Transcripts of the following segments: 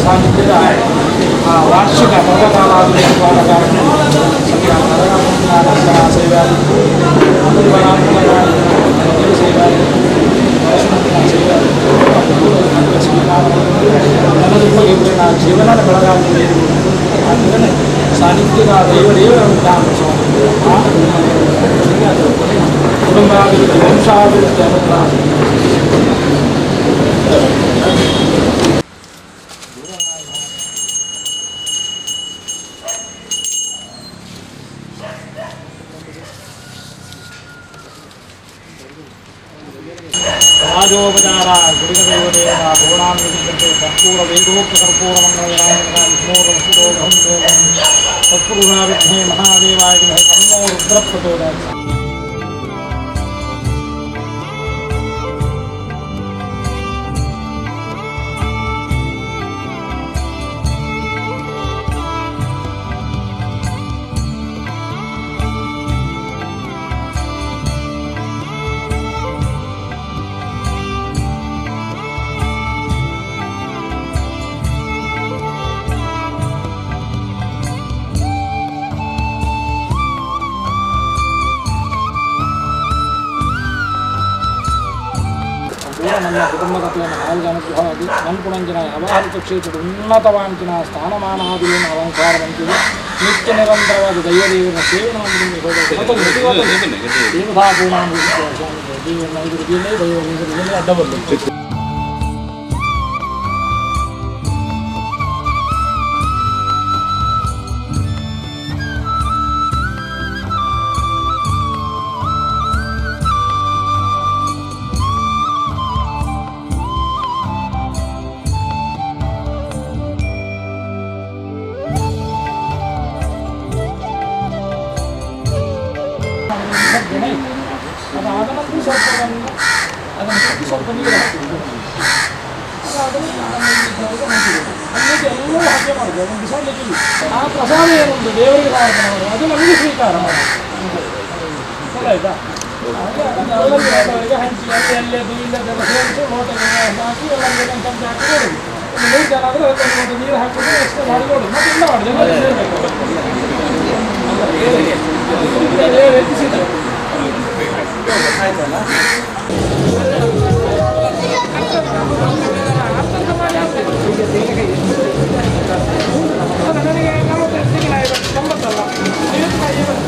ಸಾಹಿತ್ಯದ ವಾರ್ಷಿಕ ಪರ್ವಕಾಲಾದಿ ಜೀವನ ಬೆಳಗಾವಿ ಅದನ್ನೇ ಸಾಹಿತ್ಯದ ದೈವ ದೇವರ ಕುಟುಂಬಾಭಿವೃದ್ಧಿ ವಂಶಾಭಿವೃದ್ಧಿ ಅನುಗ್ರಹ. ರಾಜೋಪಚಾರ ಗುರುದೇವದೇವ ಭುವನಾಮೃತಿ ಕರ್ಪೂರ ವೇದೋಕ್ತ ಕರ್ಪೂರ ಮಂಗಳ ತತ್ಪುರುಷಾವಿಘ್ನೇ ಮಹಾದೇವಾಯ ತನ್ನೋ ರುದ್ರ ಪ್ರಚೋದಯಾತ್. ನಮ್ಮ ಕುಟುಂಬಗತಿಯನ್ನು ಹಾಗೆ ಅನುಗ್ರಹವಾಗಿ ಮನ್ಪುಣಂಚಿನ ವ್ಯವಹಾರಿಕ ಕ್ಷೇತ್ರದ ಉನ್ನತವಾಂಚಿನ ಸ್ಥಾನಮಾನಾದಿಯನ್ನು ಅಲಂಕಾರ ಬಂತಿದೆ. ನಿತ್ಯ ನಿರಂತರವಾದ ದೈವದೇವರ ಸೇವನೆ ದೇವತಾ ಅಡ್ಡ ಬರಲಿ. ಅದಾದ ನಂತರ ಸ್ವಲ್ಪ ಅದನ್ನು ಸ್ವಲ್ಪ ನೀರು ಹಾಕಿ ಅಲ್ಲಿಗೆ ಎಲ್ಲವೂ ಹಾಗೆ ಮಾಡೋದು, ಅದನ್ನು ಬಿಸಾಡಲಿಕ್ಕಿಲ್ಲ. ಆ ಪ್ರಸಾದ ಏನುಂಟು ದೇವರಿಗೆ ಸಮರ್ಪಣೆ ಮಾಡೋದು, ಅದು ನಮಗೆ ಸ್ವೀಕಾರ ಮಾಡೋದು. ಆಯ್ತಾ? ಹಾಗೆ ಅದನ್ನು ಎಲ್ಲರಿಗೆ ಹಂಚಿ ಅಲ್ಲಿ ಅಲ್ಲಿಯದು ಇಲ್ಲದೆಲ್ಲ ಸೇರಿಸಿ ಲೋಟಗೆ ಹಾಕಿ ಎಲ್ಲರಿಗೆ ಒಂದು ಚಮಚ ಹಾಕಿ ಕೊಡೋದು. ಒಂದು 3 ಜನ ಆದರೆ ಅದಕ್ಕೆ ಒಂದು ನೀರು ಹಾಕಿದ್ರೆ ಎಕ್ಸ್ಟ್ರಾ ಮಾಡಿ ಕೊಡೋದು. ಮತ್ತೆ ಇಲ್ಲ ಮಾಡೋದು ಎಲ್ಲರಿಗೂ ಸೇರಬೇಕು. ಎತ್ತಿಸಿದ್ದಾರೆ. ಆಯ್ತಲ್ಲ? ನನಗೆ 45 ತಿಂಗಳ 90 ಅಲ್ಲ, 50.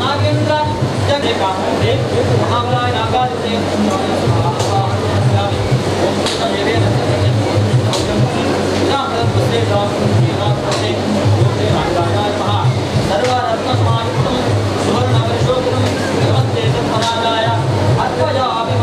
ನಾಗೇಂದ್ರ ಮಹಾಬಲಾಯ ನಾಗಾದಿಪತಯೇ ಸರ್ವರತ್ನಸಮಾಯುಕ್ತಂ ಸುವರ್ಣಪರಿಶೋಭಿತಂ ನಮಸ್ತೆ ಸತ್ಪರಾಜಾಯ ಅರ್ಪಯಾಮಿ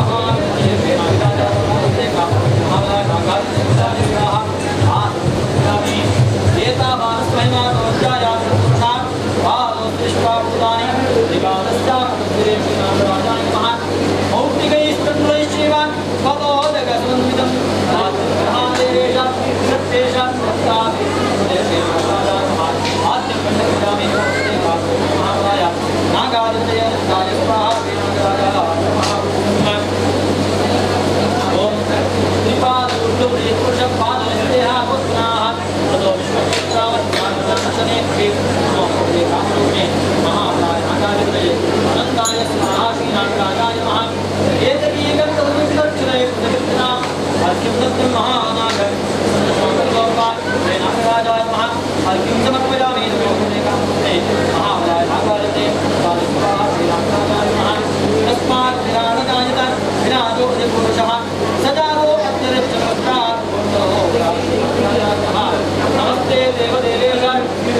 ನಮಸ್ತೆ ದೇವದೇವೇಶ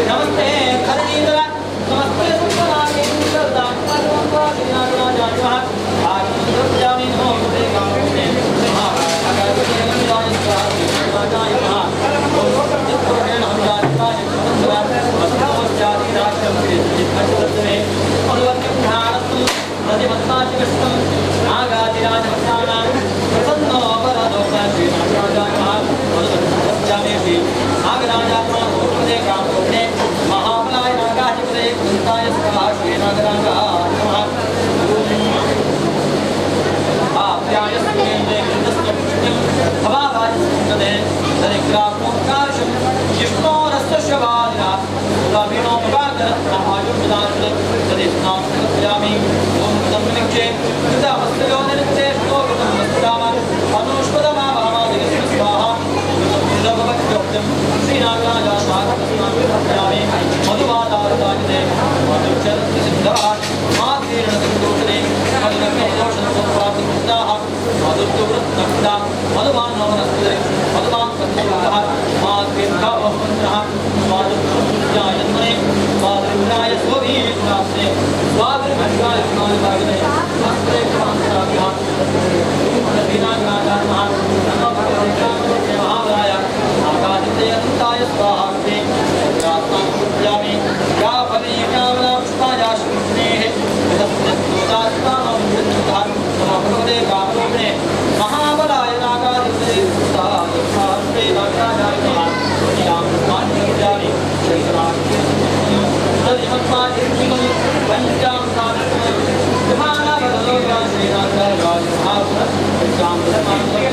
ನಮಸ್ತೆ ಧರಣೀಧರ ನಮಸ್ತೆ महाबलाय नागाधिपतये कुन्ताय स्वाहा श्रीनागराजाय नमः। महाबलाय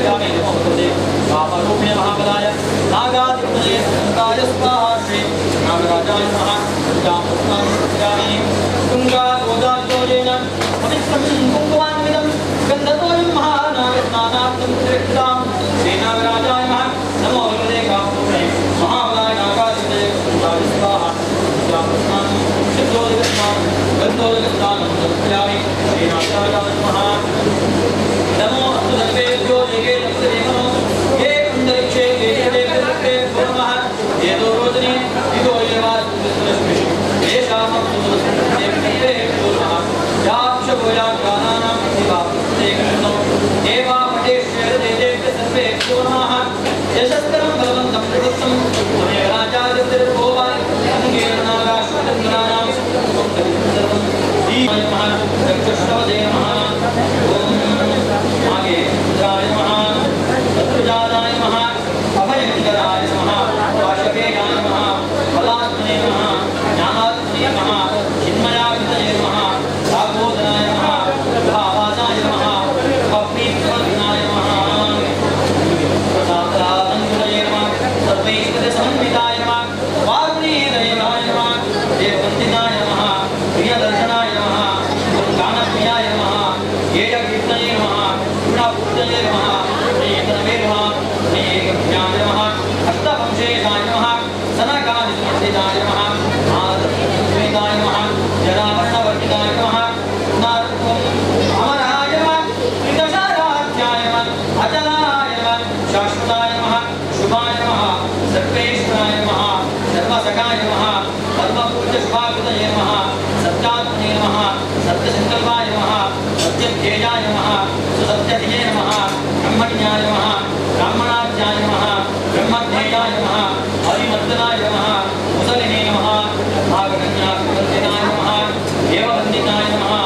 नागाधिपतये महाबलाय नागाधिपतये स्वाहा श्री नागराजाय नमः। तुङ्गागोदायोजेन पवित्रं कुङ्कुमान्वितं गन्धतोयं महानागस्नानार्थं त्रिविक्तां श्रीनागराजाय नमः। नमो भगवते कामरूपिणे महाबलाय नागाधिपतये स्वाहा। स्नानं सिद्धोदकस्नानं गन्धोदकस्नानं समर्पयामि श्रीनागराजाय नमः। नमो अस्तु सर्वेभ्यो ये नमो ये कुन्दरिक्षे ये देवदत्ते नमः ये दोरोजने इदो ये वास्तुस्मिषु यशस्करं बलवन्तं प्रवृत्तं नागेन्द्राय नमः अभयङ्कराय नमः वाशपेयाय नमः बलात्मने नमः ज्ञानात्मने नमः चिन्मयावितये नमः सागोदराय नमः भावासाय नमः भक्तिप्रवर्धनाय नमः प्रसादानन्दये नमः सर्वैश्वर्यसमन्विताय नमः वाग्नेयदेवाय नमः देववन्दिताय नमः प्रियदर्शनाय नमः गानप्रियाय नमः येयकीर्तये नमः गुणपूजये नमः प्रियतनवे नमः प्रियज्ञाय नमः अष्टवंशेषाय नमः सनकादिसमर्थिताय नमः आदर्शसंवेदाय नमः जरामरणवर्जिताय ಸುಧ್ಯೇಯಾಯ ನಮಃ, ಸುಸತ್ಯಧಿಯೇ ನಮಃ, ಬ್ರಹ್ಮಜ್ಞಾಯ ನಮಃ, ಬ್ರಾಹ್ಮಣಾಧ್ಯಾಯ ನಮಃ, ಬ್ರಹ್ಮಧ್ಯೇಯಾಯ ನಮಃ, ಹರಿಮರ್ದನಾಯ ನಮಃ, ಮುಸಲಿನೇ ನಮಃ, ನಾಗಕನ್ಯಾ ಸುವಂದಿನಾಯ ನಮಃ, ದೇವವಂದಿತಾಯ ನಮಃ.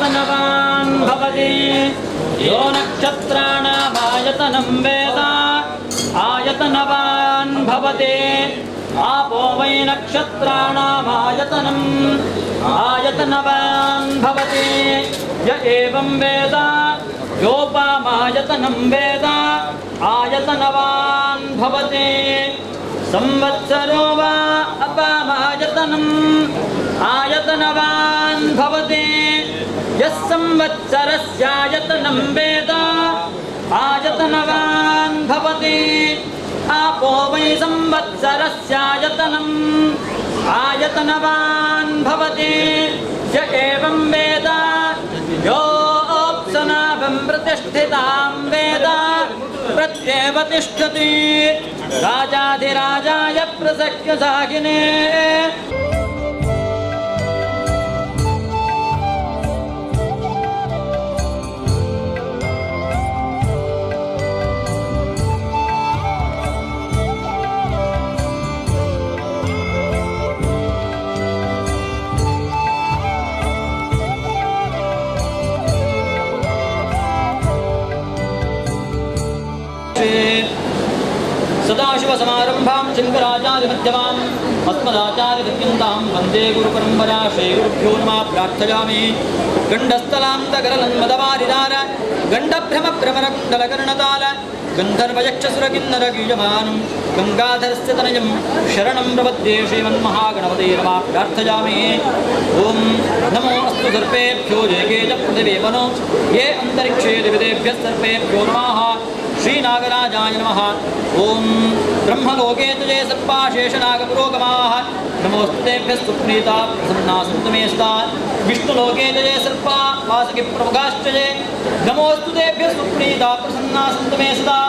आयतनवान् भवति। यो नक्षत्राणामायतनं वेद आयतनवान् भवति। आपो वै नक्षत्राणामायतनम् आयतनवान् भवति। य एवं वेद योपामायतनं वेद आयतनवान् भवति। संवत्सरो वा अपामायतनम् आयतनवान् भवति। यः संवत्सरस्यायतनं वेद आयतनवान् भवति। आपो वै संवत्सरस्यायतनम् आयतनवान् भवति। य एवं वेद योऽप्सनाभं प्रतिष्ठितां वेद प्रत्येव तिष्ठति। राजाधिराजाय प्रसह्यसागिने। सदाशिवसमारम्भां शङ्कराचार्यमध्यमाम् अस्मदाचार्यपर्यन्तां वन्दे गुरुपरम्परा। श्रीगुरुभ्यो नमः। प्रार्थयामि। गण्डस्थलान्तकरलन्मदवारिदार गण्डभ्रमभ्रमरकुण्डलकर्णताल गन्धर्वयक्षसुरकिन्नरगीयमानं गङ्गाधरस्य तनयं शरणं प्रपद्ये। श्रीमन्महागणपते नमः। प्रार्थयामि। ॐ नमो अस्तु सर्पेभ्यो ये के च पृथिवीवनो ये अन्तरिक्षे दिविदेभ्यः सर्पेभ्यो नमः। श्रीनागराजाय नमः। ॐ ब्रह्मलोके तु ये सर्पा शेषनागपुरोगमाः नमोऽस्तु तेभ्यः सुप्रीता प्रसन्ना सन्तु मे सदा। विष्णुलोके च ये सर्पा वासुकिप्रमुखाश्च ये नमोऽस्तु तेभ्यः सुप्रीता प्रसन्ना सन्तु मे सदा।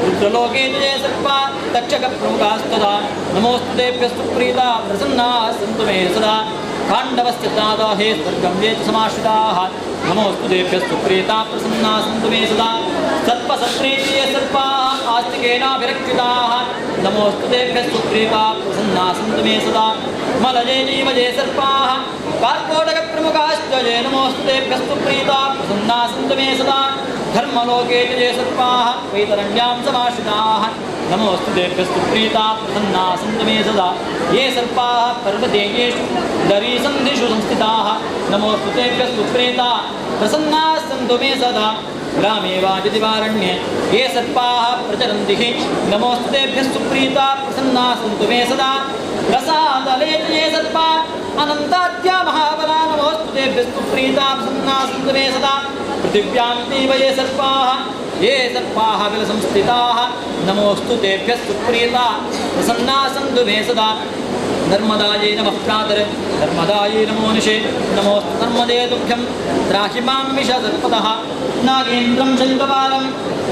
रुद्रलोके च ये सर्पा तक्षकप्रमुखास्तदा नमोऽस्तु तेभ्यः सुप्रीता प्रसन्ना सन्तु मे सदा। खाण्डवस्य दादाहे स्वर्गं ये च समाश्रिताः नमोऽस्तु तेभ्यः सुप्रीता प्रसन्ना सन्तु मे सदा। सर्पसत्रेति ये सर्पाः आस्तिकेनाभिरक्षिताः नमोऽस्तु तेभ्यः सुप्रीता प्रसन्ना सन्तु मे सदा। मलये जीवये सर्पाः कार्कोटकप्रमुखाश्च ये नमोऽस्तु तेभ्यः सुप्रीता प्रसन्ना सन्तु मे सदा। धर्मलोके च ये सर्पाः वैतरण्यां समाश्रिताः नमोऽस्तु तेभ्यः सुप्रीता प्रसन्ना सन्तु मे सदा। ये सर्पाः पर्वतेषु दरीसन्धिषु संस्थिताः नमोऽस्तु तेभ्यः सुप्रीता प्रसन्ना सन्तु मे सदा। ग्रामे वाजिवारण्ये ये सर्पाः प्रचरन्ति नमोऽस्तु तेभ्यः सुप्रीता प्रसन्ना सन्तु मे सदा। रसातले च ये सर्पा अनन्ताद्या महाबला नमोऽस्तु तेभ्यः सुप्रीता प्रसन्ना सन्तु मे सदा। पृथिव्यां तीव ये सर्पाः बिलसंस्थिताः नमोऽस्तु तेभ्यः सुप्रीता प्रसन्ना सन्तु मे सदा। नर्मदायै नमः प्रातर् नर्मदायै नमो निशे नमोऽस्तु नर्मदे तुभ्यं त्राहि मां विष सर्पतः। नागेन्द्रं शङ्खपालं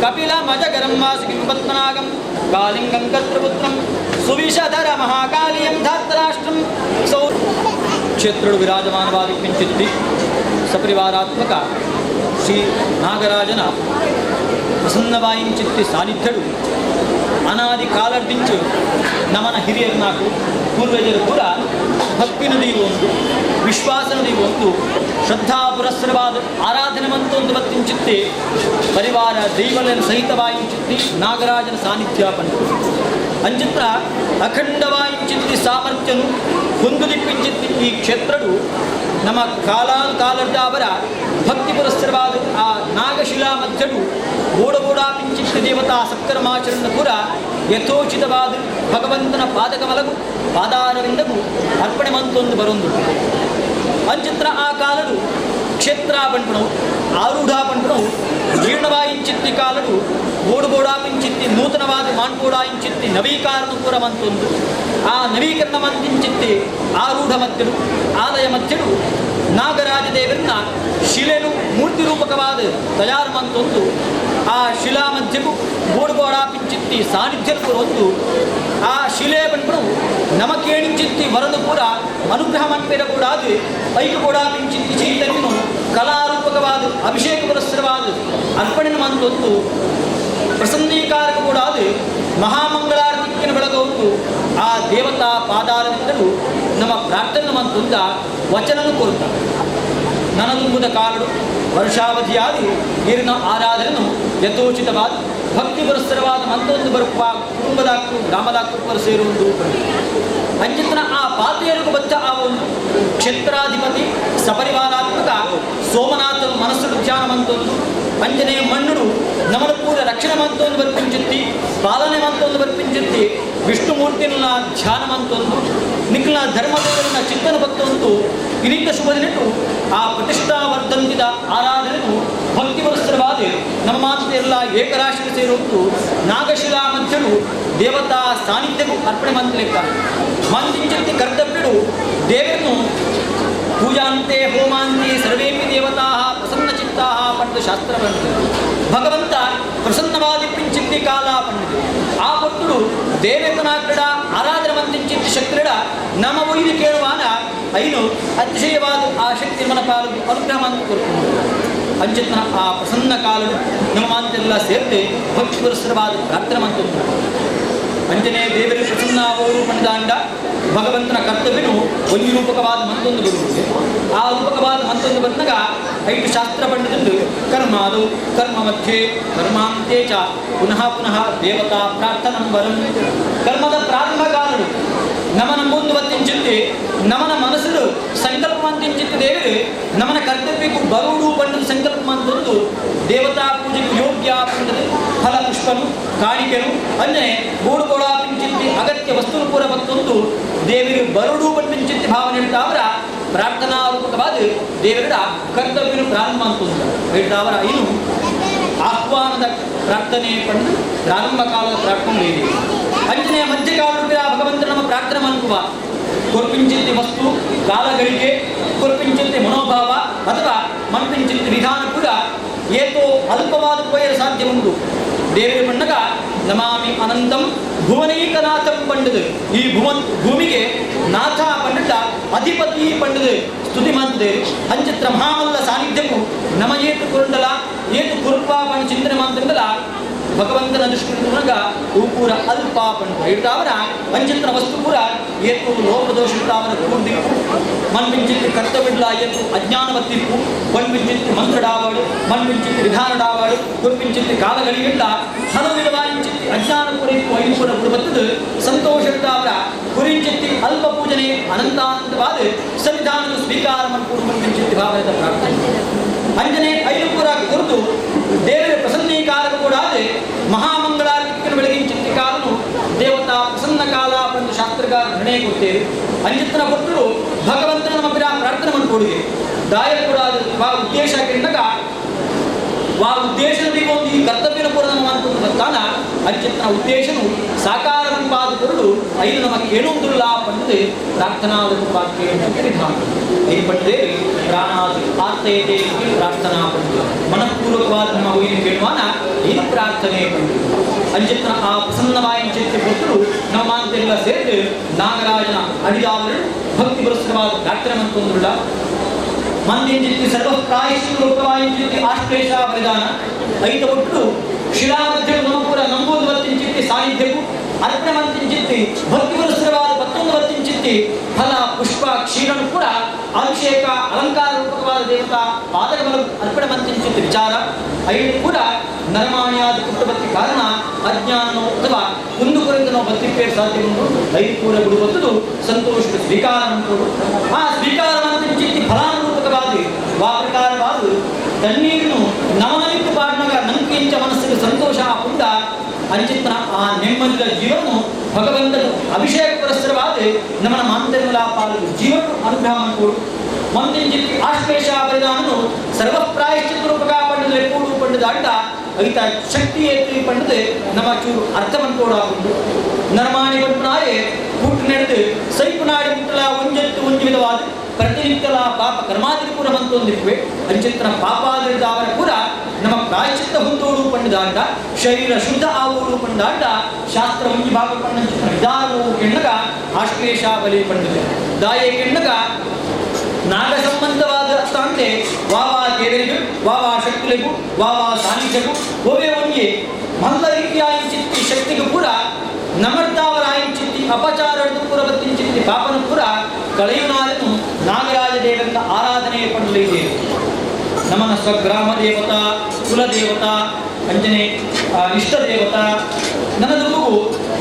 कपिलमजगरं वासुकिं पद्मनागं कालिङ्गं कर्तृपुत्रं सुविषधर महाकालीयं धातराष्ट्रं सौ ಕ್ಷೇತ್ರಡು ವಿರಾಜಮಾನವಾದ ಕಿಂಚಿತ್ತಿ ಸಪರಿವಾರಾತ್ಮಕ ಶ್ರೀ ನಾಗರಾಜನ ಪ್ರಸನ್ನವಾಯಿಂಚಿತ್ತಿ ಸಾನ್ನಿಧ್ಯಡು ಅನಾದಿ ಕಾಲದಿಂಚು ನಮನ ಹಿರಿಯರು ನಾಕು ಪೂರ್ವಜರು ಕೂಡ ಭಕ್ತಿನದಿ ಒಂದು ವಿಶ್ವಾಸನದಿ ಒಂದು ಶ್ರದ್ಧಾ ಪುರಸ್ಸರವಾದ ಆರಾಧನೆ ಮಂತೊಂದು ಬತ್ತಿಂಚಿತ್ತಿ ಪರಿವಾರ ದೈವಲನ ಸಹಿತವಾಯಿಂಚಿತ್ತಿ ನಾಗರಾಜನ ಸಾನ್ನಿಧ್ಯ ಪಂಡು ಅಂಚಿತ್ರ ಅಖಂಡವಾಯಿಂಚಿತ್ತಿ ಸಾಮರ್ಥ್ಯನು ಹೊಂದುದಿಪ್ಪಿಂಚಿತ್ತಿ ಈ ಕ್ಷೇತ್ರಡು ನಮ್ಮ ಕಾಲಾನುಕಾಲದ್ದಾವರ ಭಕ್ತಿ ಪುರಸ್ಸರವಾದ ಆ ನಾಗಶಿಲಾ ಮಧ್ಯಡು ಗೋಡಗೋಡಾ ಪಿಂಚಿತ್ತಿ ದೇವತಾ ಸತ್ಕರ್ಮಾಚರಣ ಕೂಡ ಯಥೋಚಿತವಾದ ಭಗವಂತನ ಪಾದಕಮಲಗು ಪಾದಾರವಿಂದಗೂ ಅರ್ಪಣೆ ಮಂತೊಂದು ಬರೊಂದು ಅಂಚಿತ್ರ ಆ ಕಾಲಡು ಕ್ಷೇತ್ರ ಪಂಪಣವು ಆರೂಢ ಪಂಪಣವು ಜೀರ್ಣವಾಯಿಂಚಿತ್ತಿ ಕಾಲಡು ಗೋಡುಗೋಡಾ ಪಿಂಚಿತ್ತಿ ನೂತನವಾದ ಮಾನ್ಕೋಡಾಯಿಂಚಿತ್ತಿ ನವೀಕರಣ ಕೂಡ ಮಂತೊಂದು ಆ ನವೀಕರಣ ಮಂತಿಂಚಿತ್ತಿ ಆರೂಢ ಮಧ್ಯಡು ಆಲಯ ಮಧ್ಯಡು ನಾಗರಾಜ ದೇವರನ್ನ ಶಿಲೆನು ಮೂರ್ತಿ ರೂಪಕವಾದ ತಯಾರು ಮಂತೊಂದು ಆ ಶಿಲಾ ಮಧ್ಯಕ್ಕೂ ಗೋಡುಗೋಡ ಪಿಂಚಿತ್ತಿ ಸಾನ್ನಿಧ್ಯ ಒಂದು ಆ ಶಿಲೆ ಪಂಪಣವು ನಮಕೇಣಿಂಚಿತ್ತಿ ವರನು ಕೂಡ ಅನುಗ್ರಹ ಮನ್ಪೇರ ಕೂಡ ಅದು ಐಕು ಕೂಡ ಪಿಂಚಿತ್ತಿ ಚೈತನ್ಯನು ಕಲಾರೂಪಕವಾದ ಅಭಿಷೇಕ ಪುರಸ್ಸರವಾದ ಅರ್ಪಣೆ ಮಂತೊಂದು ಪ್ರಸನ್ನೀಕಾರಕ ಕೂಡ ಅದು ಮಹಾಮಂಗಳಾರತಿಕ್ಕಿನ ಬೆಳಗೌತು ಆ ದೇವತಾ ಪಾದಾರವಿಂದಲೂ ನಮ್ಮ ಪ್ರಾರ್ಥನೆ ಮಂತೊಂದ ವಚನನು ಕೊರುತ್ತ. ನನದುಂಬುದ ಪೊರ್ತುದ ಕಾಲಡು ವರ್ಷಾವಧಿಯಾದಿ ನೀರಿನ ಆರಾಧನೆಯನ್ನು ಯಥೋಚಿತವಾದ ಭಕ್ತಿ ಪುರಸ್ಸರವಾದ ಮಂತೊಂದು ಬರುಪ ಕುಟುಂಬದಾಕು ಗ್ರಾಮದಾಕು ಸೇರುವುದು. ಅಂಚಿತನ ಆ ಪಾತೆಯರಿಗೂ ಬಚ್ಚ ಆ ಒಂದು ಕ್ಷೇತ್ರಾಧಿಪತಿ ಸಪರಿವಾರಾತ್ಮಕ ಸೋಮನಾಥನ ಮನಸ್ಸು ಧ್ಯಾನ ಮಂತೊಂದು ಅಂಜನೆಯ ಮಣ್ಣುಡು ನಮನ ಪೂರ ರಕ್ಷಣೆ ಮಂತೊಂದು ಬರ್ಪಿಂಚುತ್ತಿ ಪಾಲನೆ ಮಂತೊಂದು ಬರ್ಪಿಂಚುತ್ತಿ ವಿಷ್ಣುಮೂರ್ತಿನ ಧ್ಯಾನ ಮಂತೊಂದು ನಿಖಿಲ ಧರ್ಮದೇವರನ್ನ ಚಿಂತನ ಭಕ್ತೊಂದು ಇನಿತ ಶುಭದಿನಟ್ಟು ಆ ಪ್ರತಿಷ್ಠಾವರ್ಧಂತಿದ ಆರಾಧನೆಯು ಭಕ್ತಿ ಪುರಸ್ಸರವಾದ ನಮ್ಮ ಮಾತೆಲ್ಲ ಏಕರಾಶಿ ಸೇರುವುದು. ನಾಗಶಿಲಾ ಮಧ್ಯರು ದೇವತಾ ಸಾನ್ನಿಧ್ಯಕ್ಕೂ ಅರ್ಪಣೆ ಮಂತ್ರಿಕ ಮಂದಿಂಚಂತಿ ಕರ್ತವ್ಯಡು ದೇವರನ್ನು ಪೂಜಾಂತೆ ಹೋಮಾಂತೆ ಸರ್ವೇಪಿ ದೇವತಾ ಪ್ರಸನ್ನಚಿತ್ತಾ ಪಂಡ ಶಾಸ್ತ್ರ ಬಂದಿದೆ. ಭಗವಂತ ಪ್ರಸನ್ನವಾದಿ ಪಿಂಚಿತ್ತಿ ಕಾಲ ಪಂಡಿತು ಆ ಭಕ್ತರು ದೇವೇತನಾಕಡ ಆರಾಧನೆ ಮಂತಿಂಚಿತ್ತಿ ಶಕ್ತಿಡ ನಮ್ಮ ಒಯ್ದು ಕೇಳುವಾನ ಐನು ಅತಿಶಯವಾದ ಆ ಶಕ್ತಿ ಮನಪಾಲು ಅನುಗ್ರಹ ಮಂತ ಕೊಡ್ಕೊಂಡು ಅಂಚಿತನ ಆ ಪ್ರಸನ್ನ ಕಾಲಡು ನಮ್ಮ ಮಾತೆಲ್ಲ ಸೇರಿದೆ ಭಕ್ತಿ ಪುರಸ್ಸರವಾದ ಪ್ರಾರ್ಥನೆ ಮಂತು. ಅಂಜನೇ ದೇವರ ಪ್ರಸನ್ನ ಅವರು ಪಂಡಿದಾಂಡ ಭಗವಂತನ ಕರ್ತವ್ಯನು ಒಂದು ರೂಪಕವಾದ ಮಂತೊಂದು ಬರುವುದು. ಆ ರೂಪಕವಾದ ಮಂತೊಂದು ಬಂದಾಗ ಐದು ಶಾಸ್ತ್ರ ಪಂಡಿತಂದು ಕರ್ಮಾದು ಕರ್ಮ ಮಧ್ಯೆ ಕರ್ಮಾಂತೆ ಚ ಪುನಃ ಪುನಃ ದೇವತಾ ಪ್ರಾರ್ಥನಂ ವರಂ. ಕರ್ಮದ ಪ್ರಾರಂಭ ಕಾಲಡು ನಮನ ಮುಂದು ಬತ್ತಿಂಚಿತ್ತಿ ನಮನ ಮನಸ್ಸು ಸಂಕಲ್ಪ ಅಂತಿಂಚಿತ್ತು ದೇವರು ನಮನ ಕರ್ತವ್ಯಕ್ಕೂ ಬರುಡು ಪಂಡದ ಸಂಕಲ್ಪ ಅಂತೊಂದು ದೇವತಾ ಪೂಜೆಗೆ ಯೋಗ್ಯ ಪಂಡದ ಫಲ ಪುಷ್ಪನು ಕಾಣಿಕೆನು ಅಂದರೆ ಗೋಡು ಗೋಡ ಪಿಂಚಿತ್ತಿ ಅಗತ್ಯ ವಸ್ತು ಪೂರ ಬತ್ತೊಂದು ದೇವರು ಬರುಡು ಪಂಡಿಂಚಿತ್ತಿ ಭಾವನೆ ಹೇಳ್ತಾವರ ಪ್ರಾರ್ಥನಾ ರೂಪಕವಾದ ದೇವರ ಕರ್ತವ್ಯನು ಪ್ರಾರಂಭ ಅಂತೊಂದು ಹೇಳ್ತಾವರ ಇನ್ನು ಆಹ್ವಾನದ ಪ್ರಾರ್ಥನೆ ಪಂಡು ಪ್ರಾರಂಭ ಕಾಲದ ಪ್ರಾರ್ಥನೆ ಇದೆ. ಅಂಜನೆಯ ಮಧ್ಯಕಾಲದ ಭಗವಂತನ ನಮ್ಮ ಪ್ರಾರ್ಥನೆ ಮನ್ಕುವ ಕೊರ್ಪಿಂಚಿತ್ತಿ ವಸ್ತು ಕಾಲಗಳಿಗೆ ಕೊರ್ಪಿಂಚಿತ್ತಿ ಮನೋಭಾವ ಅಥವಾ ಮನ್ಪಿಂಚಿತ್ತಿ ವಿಧಾನ ಕೂಡ ಏತೋ ಅಲ್ಪವಾದ ಪೋಯಲು ಸಾಧ್ಯ ಉಂಟು. ದೇವರ ಬಣ್ಣಗ ನಮಾಮಿ ಅನಂತಂ ಭುವನೈಕನಾಥಂ ಪಂಡದು ಈ ಭೂಮಿಗೆ ನಾಥ ಪಂಡಿತ ಅಧಿಪತಿ ಪಂಡದು ಸ್ತುತಿ ಮಾಡ್ತದೆ. ಅಂಚಿತ್ರ ಮಹಾಮಲ್ಲ ಸಾನ್ನಿಧ್ಯಕ್ಕೂ ನಮ ಏತು ಕುರುಂಡಲ ಏತು ಕುರುಪ ಪಂಡ ಚಿಂತನೆ ಮಾಡ್ತಂಡಲ ಭಗವಂತನ ದೃಷ್ಟಿಗ ಪೂರ ಅಲ್ಪ ಪಂಡ ಹೇಳ್ತಾವರ ಅಂಚಿತ್ರ ವಸ್ತು ಪೂರ ಏತು ಲೋಪದೋಷಿತಾವರ ಕೂರ್ದಿಕ್ಕು ಮನ್ಪಿಂಚಿತ್ತು ಕರ್ತವ್ಯಡ್ಲ ಏತು ಅಜ್ಞಾನವತ್ತಿಕ್ಕು ಮನ್ಪಿಂಚಿತ್ತು ಮಂತ್ರಡಾವಾಡು ಮನ್ಪಿಂಚಿತ್ತು ವಿಧಾನಡಾವಾಡು ಕುರ್ಪಿಂಚಿತ್ತು ಕಾಲಗಳಿಗಿಲ್ಲ ಹಲವು ವಿಧವಾಯಿಂಚಿತ್ತಿ ಅಜ್ಞಾನ ಕುರಿತು ಐಪುರ ಬರ್ತದೆ ಸಂತೋಷಿತಾವರ ಕುರಿಂಚಿತ್ತಿ ಅಲ್ಪ ಪೂಜನೆ ಅನಂತಾನಂದವಾದ ಸನ್ನಿಧಾನದ ಸ್ವೀಕಾರ ಮನ್ಪೂರು ಮನ್ಪಿಂಚಿತ್ತಿ ಭಾವನದ ಪ್ರಾರ್ಥನೆ. ಅಂಜನೆ ಐನುಪುರ ಕುರಿತು ದೇವರ ಪ್ರಸನ್ನೀಕಾರಕ ಕೂಡ ಮಹಾಮಂಗಳಾರತಿಯನ್ನು ಬೆಳಗಿನ ಚಿತ್ತಿಕಾಲನು ದೇವತಾ ಪ್ರಸನ್ನ ಕಾಲ ಒಂದು ಶಾಸ್ತ್ರಕಾರ ನಿರ್ಣಯ ಕೊಡ್ತೇವೆ. ಅಂಜಿತನ ಭಕ್ತರು ಭಗವಂತನ ನಮ್ಮ ಪ್ರಾರ್ಥನೆ ಮಾಡಿಕೊಡುಗೆ ದಾಯ ಕೂಡ ವಾ ಉದ್ದೇಶ ಕೆಂಡಾಗ ವಾ ಉದ್ದೇಶದಲ್ಲಿ ಒಂದು ಈ ಕರ್ತವ್ಯನ ಕೂಡ ನಮ್ಮ ಅಂತ ಬರ್ತಾನ ಅಂಚಿತನ ಉದ್ದೇಶನು ಸಾಕಾರ ರೂಪಾದ ಕೊರಡು ಐದು ನಮ್ಮ ಕೇಳುವುದಿಲ್ಲ ಪಂಡದೆ ಪ್ರಾರ್ಥನಾ ರೂಪಾಕ್ಕೆ ವಿಧಾನ ಐದು ಪಂಡದೆ ಪ್ರಾಣಾದಿ ಆರ್ತಯತೆ ಪ್ರಾರ್ಥನಾ ಪಂಡ ಮನಃಪೂರ್ವಕವಾದ ನಮ್ಮ ಒಯ್ದು ಕೇಳುವಾನ ಇದು ಪ್ರಾರ್ಥನೆ ಪಂಡು. ಅಂಚಿತನ ಆ ಪ್ರಸನ್ನವಾಯಿನ ಚಿತ್ತಿ ಭಕ್ತರು ನಮ್ಮ ಅಂತೆಲ್ಲ ಸೇರಿ ನಾಗರಾಜನ ಅಡಿದಾವರು ಭಕ್ತಿ ಪುರಸ್ಕರವಾದ ಪ್ರಾರ್ಥನೆ ಮಂತೊಂದುಳ್ಳ ಮಂದಿಂಚಿತ್ತಿ ಸರ್ವಪ್ರಾಯಶ್ಚಿತ್ತ ಲೋಕವಾಯಿಂಚಿತ್ತಿ ಆಶ್ಲೇಷ ಪರಿಧಾನ ಐತ ಒಟ್ಟು ಶಿಲಾ ಮಧ್ಯೆ ನಮಪುರ ನಂಬುದು ವತ್ತಿಂಚಿತ್ತಿ ಸಾನ್ನಿಧ್ಯಕ್ಕೂ ಅರ್ಪಣೆ ಮಂತಿಂಚಿತ್ತಿ ಭಕ್ತಿ ಪುರಸ್ಕರವಾದ ಪತ್ತೊಂದು ವತ್ತಿಂಚಿತ್ತಿ ಫಲ ಪುಷ್ಪ ಕ್ಷೀರನು ಕೂಡ ಅಭಿಷೇಕ ಅಲಂಕಾರ ರೂಪಕವಾದ ದೇವತಾ ಪಾದಕಮಲ ಅರ್ಪಣೆ ಮಂತಿಂಚಿತ್ತಿ ವಿಚಾರ ಐದು ಕೂಡ ನರಮಾಣಿಯಾದ ಪುಟ್ಟಬತ್ತಿ ಕಾರಣ ಅಜ್ಞಾನನೋ ಅಥವಾ ಕುಂದುಕೊರೆಂದನೋ ಬತ್ತಿಪ್ಪೇ ಸಾಧ್ಯ ಉಂಟು. ಐದು ಕೂಡ ಬಿಡುವಂಥದ್ದು ಸಂತೋಷದ ಸ್ವೀಕಾರ ಉಂಟು. ಆ ಸ್ವೀಕಾರ ಮಂತಿಂಚಿತ್ತಿ ಫಲಾನುರೂಪಕವಾದ ವಾ ಪ್ರಕಾರವಾದ ತಣ್ಣೀರನ್ನು ನಮನವಿತ್ತು ಪಾಡ್ನಾಗ ನಂಕಿಂಚ ಮನಸ್ಸಿಗೆ ಸಂತೋಷ ಪುಂಡ ಅಂಚಿತನ ಆ ನೆಮ್ಮದಿದ ಜೀವನು ಭಗವಂತನು ಅಭಿಷೇಕ ಪುರಸ್ಸರವಾದ ನಮನ ಮಾಂತರ್ಮಲ ಪಾಲು ಜೀವನು ಅನುಗ್ರಹ ಮಾಡಿಕೊಡು. ಮಂದಿಂಚಿತ್ತಿ ಆಶ್ಲೇಷ ಪರಿಧಾನನು ಸರ್ವಪ್ರಾಯಶ್ಚಿತ್ತ ರೂಪಕ ಪಂಡದ ಕೂಡು ಪಂಡದ ಅಡ್ಡ ಐತ ಶಕ್ತಿ ಏತ್ರಿ ಪಂಡದೆ ನಮ್ಮ ಚೂರು ಅರ್ಥ ಮಂಕೋಡಾಗುಂಡು. ನರಮಾಣಿ ಬಂಪುನಾಯೆ ಕೂಟು ನಡೆದು ಸೈಪು ನಾಡಿ ಮುಟ್ಟಲ ಒಂಜೆತ್ತು ಒಂಜು ವಿಧವಾದ ಪ್ರತಿನಿತ್ಯಲ ಪಾಪ ಕರ್ಮಾದಿರಿ ಪೂರ ಮಂತೊಂದಿರುವೆ ಅಂಚಿತ್ರ ಪಾಪಾದಿರಿದಾವರ ಪೂರ ನಮ್ಮ ಪ್ರಾಯಶ್ಚಿತ್ತ ಹೊಂದೋಡು ಪಂಡದಾಂಡ ಶರೀರ ಶುದ್ಧ ಆವೋಡು ಪಂಡಾಂಡ ಶಾಸ್ತ್ರ ಒಂಜಿ ಭಾಗ ಪಂಡಂಚಿತ್ರ ವಿಧಾನವು ಕೆಣ್ಣಗ ಆಶ್ಲೇಷ ಬಲಿ ಪಂಡದೆ ದಾಯೆ ಕೆಣ್ಣಗ ನಾಗ ಸಂಬಂಧವಾದ ಅಂತೆ ವಾವಾ ದೇವರಿಗೂ ವಾವಾ ಶಕ್ತಿಗಳಿಗೂ ವಾವಾ ಸಾನ್ನಿಧ್ಯಕ್ಕೂ ಒವೇ ಒಂಜಿ ಮಲ್ಲ ರೀತಿಯಾಯಿಂಚಿತ್ತಿ ಶಕ್ತಿಗೂ ಪೂರ ನಮರ್ತಾವರಾಯಿಂಚಿತ್ತಿ ಅಪಚಾರದ್ದು ಪೂರ ಬತ್ತಿಂಚಿತ್ತಿ ಪಾಪನ ಪೂರ ಕಳೆಯುನಾರನು ನಾಗರಾಜ ದೇವರನ್ನ ಆರಾಧನೆ ಪಡಲಿದೆ. ಸ್ವಗ್ರಾಮ ದೇವತಾ ಕುಲದೇವತಾ ಅಂಜನೆ ಇಷ್ಟ ದೇವತಾ ನನ್ನ ದುಃಖವು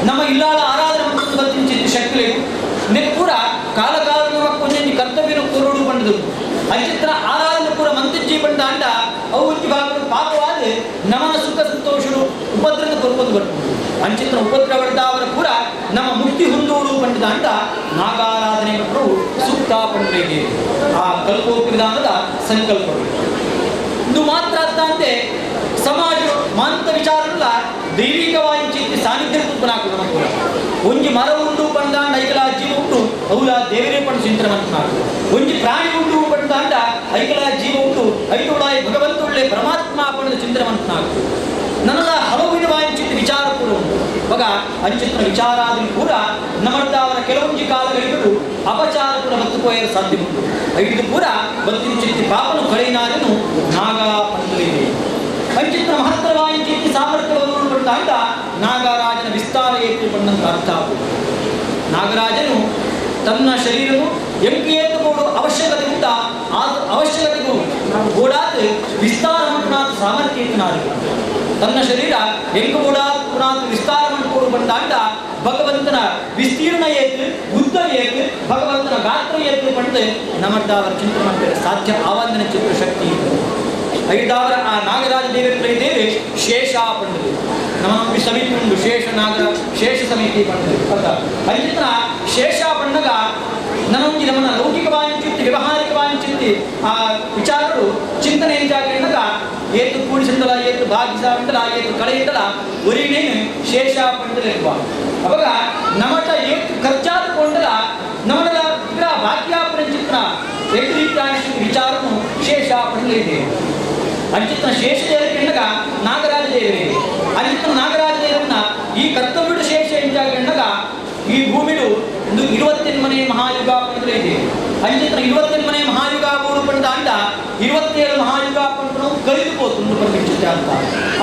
ನಮ್ಮ ಇಲ್ಲಾಳ ಆರಾಧನೆ ಮತ್ತು ಬತ್ತಿಂಚಿತ್ತು ಶಕ್ತಿಲೇವು ನೆಪ್ಪುರ ಕಾಲ ಕಾಲ ಒಂಜೊಂಜಿ ಕರ್ತವ್ಯನ ಕೊರಡು ಪಂಡದು ಅಂಚಿತ್ರ ಆರಾಧನೆ ಪೂರ ಮಂತಿಜ್ಜಿ ಪಂಡ ಅಂಡ ಅವು ಒಂಜಿ ಭಾಗದ ಪಾಪವಾದ ನಮನ ಸುಖ ಸಂತೋಷರು ಉಪದ್ರದ ಕೊರ್ಕೊಂಡು ಬರ್ಬೋದು ಅಂಚಿತ್ರ ಉಪದ್ರವಡ್ದಾವರ ಪೂರ ನಮ್ಮ ಮುಕ್ತಿ ಹೊಂದೋಡು ಪಂಡಿದ ಅಂಡ ನಾಗಾರಾಧನೆ ಪ್ರಭು ಸೂಕ್ತ ಪಂಡರಿಗೆ ಆ ಕಲ್ಪೋಕ್ತಿ ವಿಧಾನದ ಸಂಕಲ್ಪಗಳು ಇದು ಮಾತ್ರ ಅಂತೆ ಸಮಾಜ ಮಾಂತ ವಿಚಾರಲ್ಲ ದೈವಿಕವಾಗಿ ಚಿಂತೆ ಸಾನ್ನಿಧ್ಯ ತುಪ್ಪನಾಕುದು ಪೂರ ಒಂಜಿ ಮರ ಉಂಡು ಪಂದಾಂಡ ಐಕಲ ಜೀವ ಉಂಟು ಅವುಲ ದೇವರೇ ಪಂಡ ಚಿಂತನೆ ಮಂತನಾಕು ಒಂಜಿ ಪ್ರಾಣಿ ಉಂಡು ಪಂದಾಂಡ ಐಕಲ ಜೀವ ಉಂಟು ಐಟುಳಾಯಿ ಭಗವಂತುಳ್ಳೆ ಪರಮಾತ್ಮ ಪಂಡ ಚಿಂತನೆ ಮಂತನಾಕು ನನ್ನದ ಹಲವು ವಿಧವಾದ ಚಿಂತೆ ವಿಚಾರ ಕೂಡ ಉಂಟು. ಇವಾಗ ಅಂಚಿತ್ರ ವಿಚಾರಾದಿ ಕೂಡ ನಮ್ಮದಾವರ ಕೆಲವೊಂಜಿ ಕಾಲಗಳಿಗೂ ಅಪಚಾರ ಕೂಡ ಬತ್ತುಕೋಯಲು ಸಾಧ್ಯ ಉಂಟು. ಐದು ಪೂರ ಬತ್ತಿನ ಚಿಂತೆ ಪಾಪನು ಕಳೆಯಿನಾರನು ನಾಗ ಪಂಡಲಿದೆ. ಅಂಚಿತ್ರ ಮಹತ್ತರವಾದ ಚಿಂತೆ ಸಾಮರ್ಥ್ಯವನ್ನು ಪಡೆದಾಗ ನಾಗರಾಜನ ವಿಸ್ತಾರ ಏತು ಪಂಡಂತ ಅರ್ಥ ಆಗುವುದು. ನಾಗರಾಜನು ತನ್ನ ಶರೀರವು ಎಂಕಿ ಏತುಕೋಡು ಅವಶ್ಯಕತೆ ಉಂಟ ಆ ಅವಶ್ಯಕತೆಗೂ ಓಡಾತ್ ವಿಸ್ತಾರ ಮಂಟುನಾಥ ಸಾಮರ್ಥ್ಯ ಇತ್ತು. ತನ್ನ ಶರೀರ ಎಂಕು ಓಡಾತ್ ವಿಸ್ತಾರ ಮಂಟುಕೋಡು ಬಂದಾಂಡ ಭಗವಂತನ ವಿಸ್ತೀರ್ಣ ಏತು ಉದ್ದ ಏತು ಭಗವಂತನ ಗಾತ್ರ ಏತು ಪಂಡು ನಮರ್ದಾವರ ಚಿಂತನೆ ಮಾಡ್ತಾರೆ ಸಾಧ್ಯ ಆವಂದನ ಚಿತ್ರ ಶಕ್ತಿ ಇತ್ತು. ಐದಾವರ ಆ ನಾಗರಾಜ ದೇವರ ಇದ್ದೇವೆ ಶೇಷ ಪಂಡದು ನಮ್ಮ ಸಮಿತಿ ಉಂಟು ಶೇಷ ನಾಗರ ಶೇಷ ಸಮಿತಿ ಪಂಡದು ಅಂತ ಅಂಚಿತ್ರ ಶೇಷ ಪಂಡಗ ನಮ್ಮೊಂಜಿ ನಮ್ಮನ್ನ ಲೌಕಿಕವಾಗಿ ಚಿಂತೆ ವ್ಯವಹಾರಿಕವಾಗಿ ಚಿಂತೆ ಆ ವಿಚಾರಗಳು ಚಿಂತನೆ ಎಂಜಾಗ ಏತು ಕೂಡಿಸಿಂದಲ ಏತು ಭಾಗಿಸಂದಲ ಏತು ಕಳೆಯಿಂದಲ ಒರಿನೇನು ಶೇಷ ಪಂಡದಿರುವ ಅವಾಗ ನಮಟ ಏತು ಖರ್ಚಾದುಕೊಂಡಲ ನಮ್ಮನ ಬಾಕ್ಯಾಪನ ಚಿತ್ರ ಎದ್ದು ರೀತಿಯ ವಿಚಾರನು ಶೇಷ ಪಂಡಲಿದೆ. ಅಂಚಿತ್ರ ಶೇಷದೇವರಿಗೆ ನಾಗರಾಜ ದೇವರಿಗೆ ಅಂಚಿತ್ರ ನಾಗರಾಜ ದೇವರನ್ನ ಈ ಕರ್ತವ್ಯಡು ಶೇಷ ಎಂಜಾಗ ಈ ಭೂಮಿಡು ಒಂದು 28ನೇ ಮಹಾಯುಗ ಪಂಡಲು ಇದೆ. ಅಂಚಿತ್ರ 28ನೇ ಮಹಾಯುಗ ಬೋಡು ಪಂಡ ಅಂಡ 27 ಮಹಾಯುಗ ಪಂಡನು ಕರಿದು ಪೋತುಂಡು ಪಂಡಿತ ಅಂತ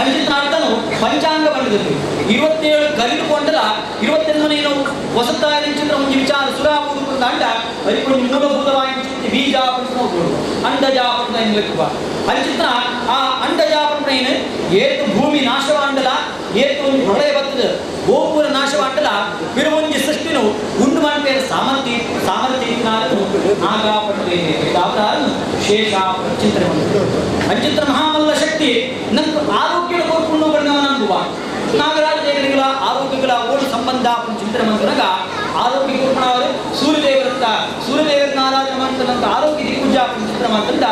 ಅಂಚಿತ್ರ ಅರ್ಥನು ಪಂಚಾಂಗ ಪಂಡಿತರು 27 ಕರಿದು ಕೊಂಡಲ 28ನೇನು ಹೊಸತಾಯ ಚಿತ್ರ ಒಂದು ವಿಚಾರ ಸುರಾ ಬೋಡು ಪಂಡ ಅಂಡ ಅರಿಕೊಂಡು ಮೂಲಭೂತವಾಗಿ ಚಿಂತೆ ಬೀಜ ಪಂಡ ಬೋಡು ಅಂಡಜ ಪಂಡ ಎನ್ನುವ ಅಂಚಿತ್ರ ಆ ಅಂಡಜ ಪಂಡ ಏನು ಏತು ಭೂಮಿ ನಾಶವಾಂಡಲ ಏತು ಒಂದು ಪ್ರಳಯ ಬರ್ತದೆ ಗೋಪುರ ನಾಶವಾಂಡಲ ಪಿರುವಂಜಿ ಸೃಷ್ಟಿನು ಉಂಡು ಮಾಡ್ತೇನೆ ಸಾಮರ್ಥ್ಯ ಸಾಮರ್ಥ್ಯ ನಾಗಾಪಟ್ಟೆ ಶೇಷ ಚಿಂತನೆ ಅಂಚಿತ್ರ ಮಹಾಮಲ್ಲ ಶಕ್ತಿ ನನ್ನ ಆರೋಗ್ಯದ ಕೋರ್ಕೊಂಡು ಬಣ್ಣವನಂಬುವ ನಾಗರಾಜ ದೇವರಿಗಳ ಆರೋಗ್ಯಗಳ ಓಡು ಸಂಬಂಧ ಚಿಂತನೆ ಮಂತ್ರನಾಗ ಆರೋಗ್ಯ ಕೂರ್ಪಣವರು ಸೂರ್ಯದೇವರತ್ತ ಸೂರ್ಯದೇವರನ್ನ ಆರಾಧನೆ ಮಾಡ್ತಾನಂತ ಆರೋಗ್ಯ ದಿಗ್ಪೂಜಾ ಚಿಂತನೆ ಮಾಡ್ತಂದ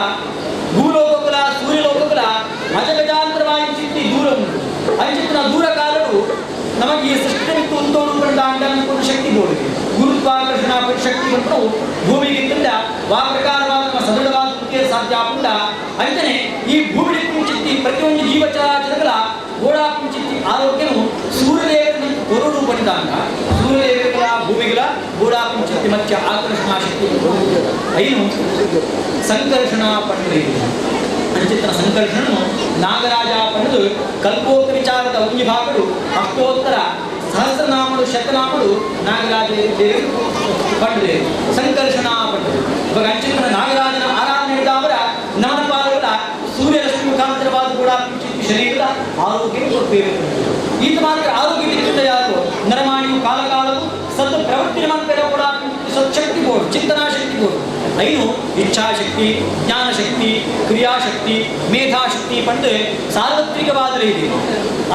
ಭೂಲೋಕಗಳ ಸೂರ್ಯಲೋಕಗಳ ಅಜಗಜಾಂತರವಾಗಿ ಚಿಂತಿ ದೂರ ಉಂಟು. ಅಂಚಿತ್ರ ದೂರ ಕಾಲವು ನಮಗೆ ಈ ಸೃಷ್ಟಿ ಬಿಟ್ಟು ಉಂಟೋಡು ಕಂಡ ಅಂಡನ ಶಕ್ತಿ ಬೋಡಿದೆ ಗುರುತ್ವಾಕರ್ಷಣ ಶಕ್ತಿ ಬಂತು ಭೂಮಿಗೆ ತಂದ ವಾ ಪ್ರಕಾರವಾದ ನಮ್ಮ ಸದೃಢವಾದ ಮುಖ್ಯ ಸಾಧ್ಯ ಆಪುಂಡ ಅಂಚನೆ ಈ ಭೂಮಿ ಕುಂಚಿತ್ತಿ ಪ್ರತಿಯೊಂದು ಜೀವಚರಾಚರಗಳ ಗೋಡಾ ಕುಂಚಿತ್ತಿ ಆರೋಗ್ಯನು ಸೂರ್ಯದೇವರನ್ನು ಕೊರಡು ಪಡೆದಾಗ ಸೂರ್ಯದೇವರ ಭೂಮಿಗಳ ಗೋಡಾ ಕುಂಚಿತ್ತಿ ಮಧ್ಯ ಆಕರ್ಷಣಾ ಶಕ್ತಿ ಐನು ಸಂಕರ್ಷಣ ಪಂಡಿತ ಅಂಚಿತ್ರ ಸಂಕರ್ಷಣನು ನಾಗರಾಜ ಪಂಡಿತು ಕಲ್ಪೋಕ್ತ ವಿಚಾರದ ಒಂಜಿ ಭಾಗಡು ಅಷ್ಟೋತ್ತರ ಸಹಸ್ರನಾಮಡು ಶತನಾಮಡು ನಾಗರಾಜ ದೇವರು ಪಂಡಿದೆ ಸಂಕರ್ಷಣ ಪಂಡಿತು. ಇವಾಗ ಅಂಚಿತ್ರ ನಾಗರಾಜನ ಆರಾಧನೆ ಇದ್ದಾವರ ನಮನಪಾದಗಳ ಸೂರ್ಯರಶ್ಮಿ ಮುಖಾಂತರವಾದ ಕೂಡ ಶರೀರದ ಆರೋಗ್ಯ ಕೊಡ್ತೇವೆ. ಈತ ಮಾತ್ರ ಆರೋಗ್ಯ ಬಿದ್ದ ಯಾರು ನರಮಾಣಿಯು ಕಾಲಕಾಲವು ಸತ್ ಪ್ರವೃತ್ತಿ ಮಂತ್ರ ಕೂಡ ಸತ್ಶಕ್ತಿ ಬೋಡು ಚಿಂತನಾ ಶಕ್ತಿ ಬೋಡು ಐನು ಇಚ್ಛಾಶಕ್ತಿ ಜ್ಞಾನಶಕ್ತಿ ಕ್ರಿಯಾಶಕ್ತಿ ಮೇಧಾಶಕ್ತಿ ಪಂಡು ಸಾರ್ವತ್ರಿಕವಾದರೆ ಇದೆ.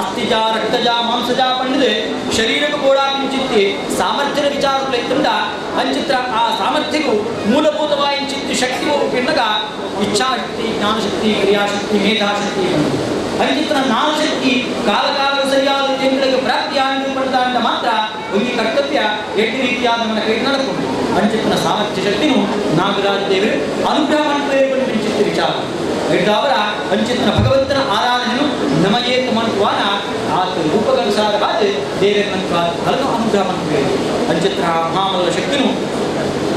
ಅಸ್ಥಿಜ ರಕ್ತಜ ಮಾಂಸಜ ಪಂಡಿದೆ ಶರೀರಕ್ಕೂ ಕೂಡ ಕಿಂಚಿತ್ತಿ ಸಾಮರ್ಥ್ಯದ ವಿಚಾರಗಳು ಇತ್ತಂದ ಅಂಚಿತ್ರ ಆ ಸಾಮರ್ಥ್ಯಕ್ಕೂ ಮೂಲಭೂತವಾಗಿ ಚಿತ್ತಿ ಶಕ್ತಿ ಹೋಗಿಂದಾಗ ಇಚ್ಛಾಶಕ್ತಿ ಜ್ಞಾನಶಕ್ತಿ ಕ್ರಿಯಾಶಕ್ತಿ ಮೇಧಾಶಕ್ತಿ ಅಂಚಿತ್ರ ನಾನಶಕ್ತಿ ಕಾಲಕಾಲ ಸರಿಯಾದ ಜನಗಳಿಗೆ ಪ್ರಾಪ್ತಿಯಾಗಿ ಪಡೆದ ಅಂತ ಮಾತ್ರ ಒಂದು ಕರ್ತವ್ಯ ಎಂಟು ರೀತಿಯಾದ ನನ್ನ ಕೈ ನಡ್ಕೊಂಡು ಅಂಚಿತ್ರನ ಸಾಮರ್ಥ್ಯ ಶಕ್ತಿನೂ ನಾಗರಾಜ ದೇವರು ಅನುಗ್ರಹ ಮಾಡ್ತಾರೆ ಚಿತ್ತ ವಿಚಾರ ಹಿಡಿದವರ ಅಂಚಿತ್ರನ ಭಗವಂತನ ಆರಾಧನೆಯು ನಮಗೆ ಮಂತ್ವಾನ ಆತ ರೂಪಗನುಸಾರವಾದ ದೇವರ ಮಂತ್ವ ಫಲನು ಅನುಗ್ರಹ ಮಾಡ್ತಾರೆ. ಅಂಚಿತ್ರ ಮಹಾಮಲ್ಲ ಶಕ್ತಿನು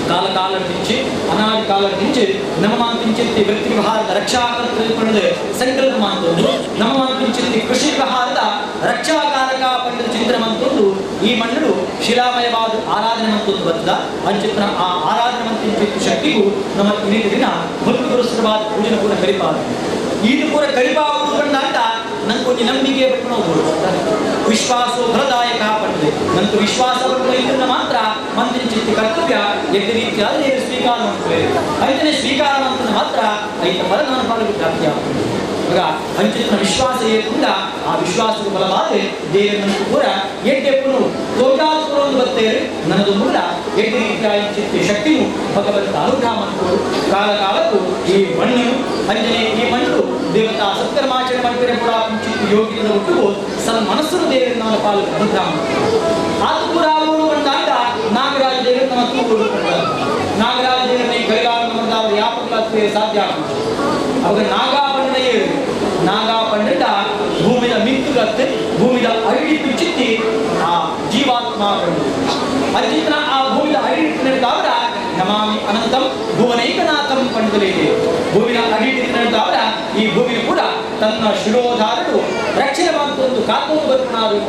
ಕಾಲಕಾಲ నుంచి ಅನಾದಿ ಕಾಲ నుంచి ನಮ್ಮ ಕಿಂಚಿತ್ತಿ ವೃತ್ತಿ ವ್ಯವಹಾರದ ರಕ್ಷಾಕರ್ತ ಸಂಕಲ್ಪ ಮಂತೊಂದು ನಮ್ಮ ಕಿಂಚಿತ್ತಿ ಕೃಷಿ ವ್ಯವಹಾರದ ರಕ್ಷಾಕಾರಕ ಪಂಡಿತ ಚಿಂತನೆ ಮಂತೊಂದು ಈ ಮಣ್ಣು ಶಿಲಾಮಯವಾದ ಆರಾಧನೆ ಮಂತೊಂದು ಬದ್ದ ಅಂಚಿತ್ರ ಆ ಆರಾಧನೆ ಮಂತಿಂಚಿತ್ತು ಶಕ್ತಿಗೂ ನಮ್ಮ ಇನ್ನಿತ ದಿನ ಭಕ್ತಿ ಪುರಸ್ಸರವಾದ ಪೂಜನೆ ಪೂರ ಕರಿಪಾದ ಇದು ಪೂರ ಕರಿಪಾವುದು ಕಂಡಾಗ ನಂಗೆ ನಂಬಿಕೆ ಬಿಟ್ಟು ವಿಶ್ವಾಸೋ ಫಲದಾಯಕ ಪಟ್ಟದೆ ನಂತು ವಿಶ್ವಾಸ ಇದನ್ನ ಮಾತ್ರ ಮಂತ್ರಿಚಿತ್ತಿ ಕರ್ತವ್ಯ ಎದ್ದ ರೀತಿಯಾದ ಸ್ವೀಕಾರ ಮಾಡ್ತೇವೆ ಐದನೇ ಸ್ವೀಕಾರ ಅಂತ ಮಾತ್ರ ಐತ ಫಲ ನನ್ನ ಪಾಲಿಗೆ ಪ್ರಾಪ್ತಿ ಆಗ್ತದೆ. ಇವಾಗ ಅಂಚಿನ ವಿಶ್ವಾಸ ಏನಿಲ್ಲ ಆ ವಿಶ್ವಾಸದ ಬಲವಾದ ದೇವರನ್ನು ಕೂಡ ಎಡ್ಡೆಪ್ಪನು ತೋಜಾಸುರನ್ನು ಬರ್ತೇವೆ ನನ್ನದು ಮೂಲ ಎಡ್ಡೆ ರೀತಿಯ ಚಿತ್ತಿ ಶಕ್ತಿಯು ಭಗವಂತ ಅನುಗ್ರಹ ಮಾಡಿಕೊಂಡು ಕಾಲ ಕಾಲಕ್ಕೂ ಈ ಮಣ್ಣು ಅಂಜನೆ ಈ ಮಣ್ಣು ದೇವತಾ ಸತ್ಕರ್ಮಾಚರಣೆ ಮಾಡ್ತಾರೆ ಕೂಡ ಚಿತ್ತಿ ಯೋಗ್ಯದ ಹುಟ್ಟು ಸನ್ ಮನಸ್ಸನ್ನು ದೇವರನ್ನ ಪಾಲು ಅನುಗ್ರಹ ಮಾಡ್ತಾರೆ. ಆತು ಕೂಡ ಅವರು ಬಂದಾಗ ನಾಗರಾಜ ದೇವರು ನಮ್ಮ ತೂಗುಡು ನಾಗರಾಜ ದೇವರನ್ನೇ ಕೈಗಾಲ ಬಂದಾಗ ಯಾವ ಸಾಧ್ಯ ಆಗುತ್ತೆ. ಅವಾಗ ನಾಗಾಪಂಡ ಏಳು ನಾಗಾಪಂಡ ಭೂಮಿದ ಮಿತ್ತುಗತ್ತೆ ಭೂಮಿದ ಅಡಿಟ್ಟು ಚಿತ್ತಿ ಆ ಜೀವಾತ್ಮ ಬಂದು ಅಚಿತ್ರ ಆ ಭೂಮಿದ ಅಡಿಟ್ಟು ನಡೆದಾವರ ನಮಾಮಿ ಅನಂತಂ ಭುವನೈಕನಾಥಂ ಪಂಡಲೇದೆ ಭೂಮಿನ ಅಡಿಟ್ಟು ನಡೆದಾವರ ಈ ಭೂಮಿಯು ಕೂಡ ತನ್ನ ಶಿರೋಧಾರರು ರಕ್ಷಣೆ ಮಾಡ್ಕೊಂಡು ಕಾಕೊಂಡು ಬರ್ಪಣಾರು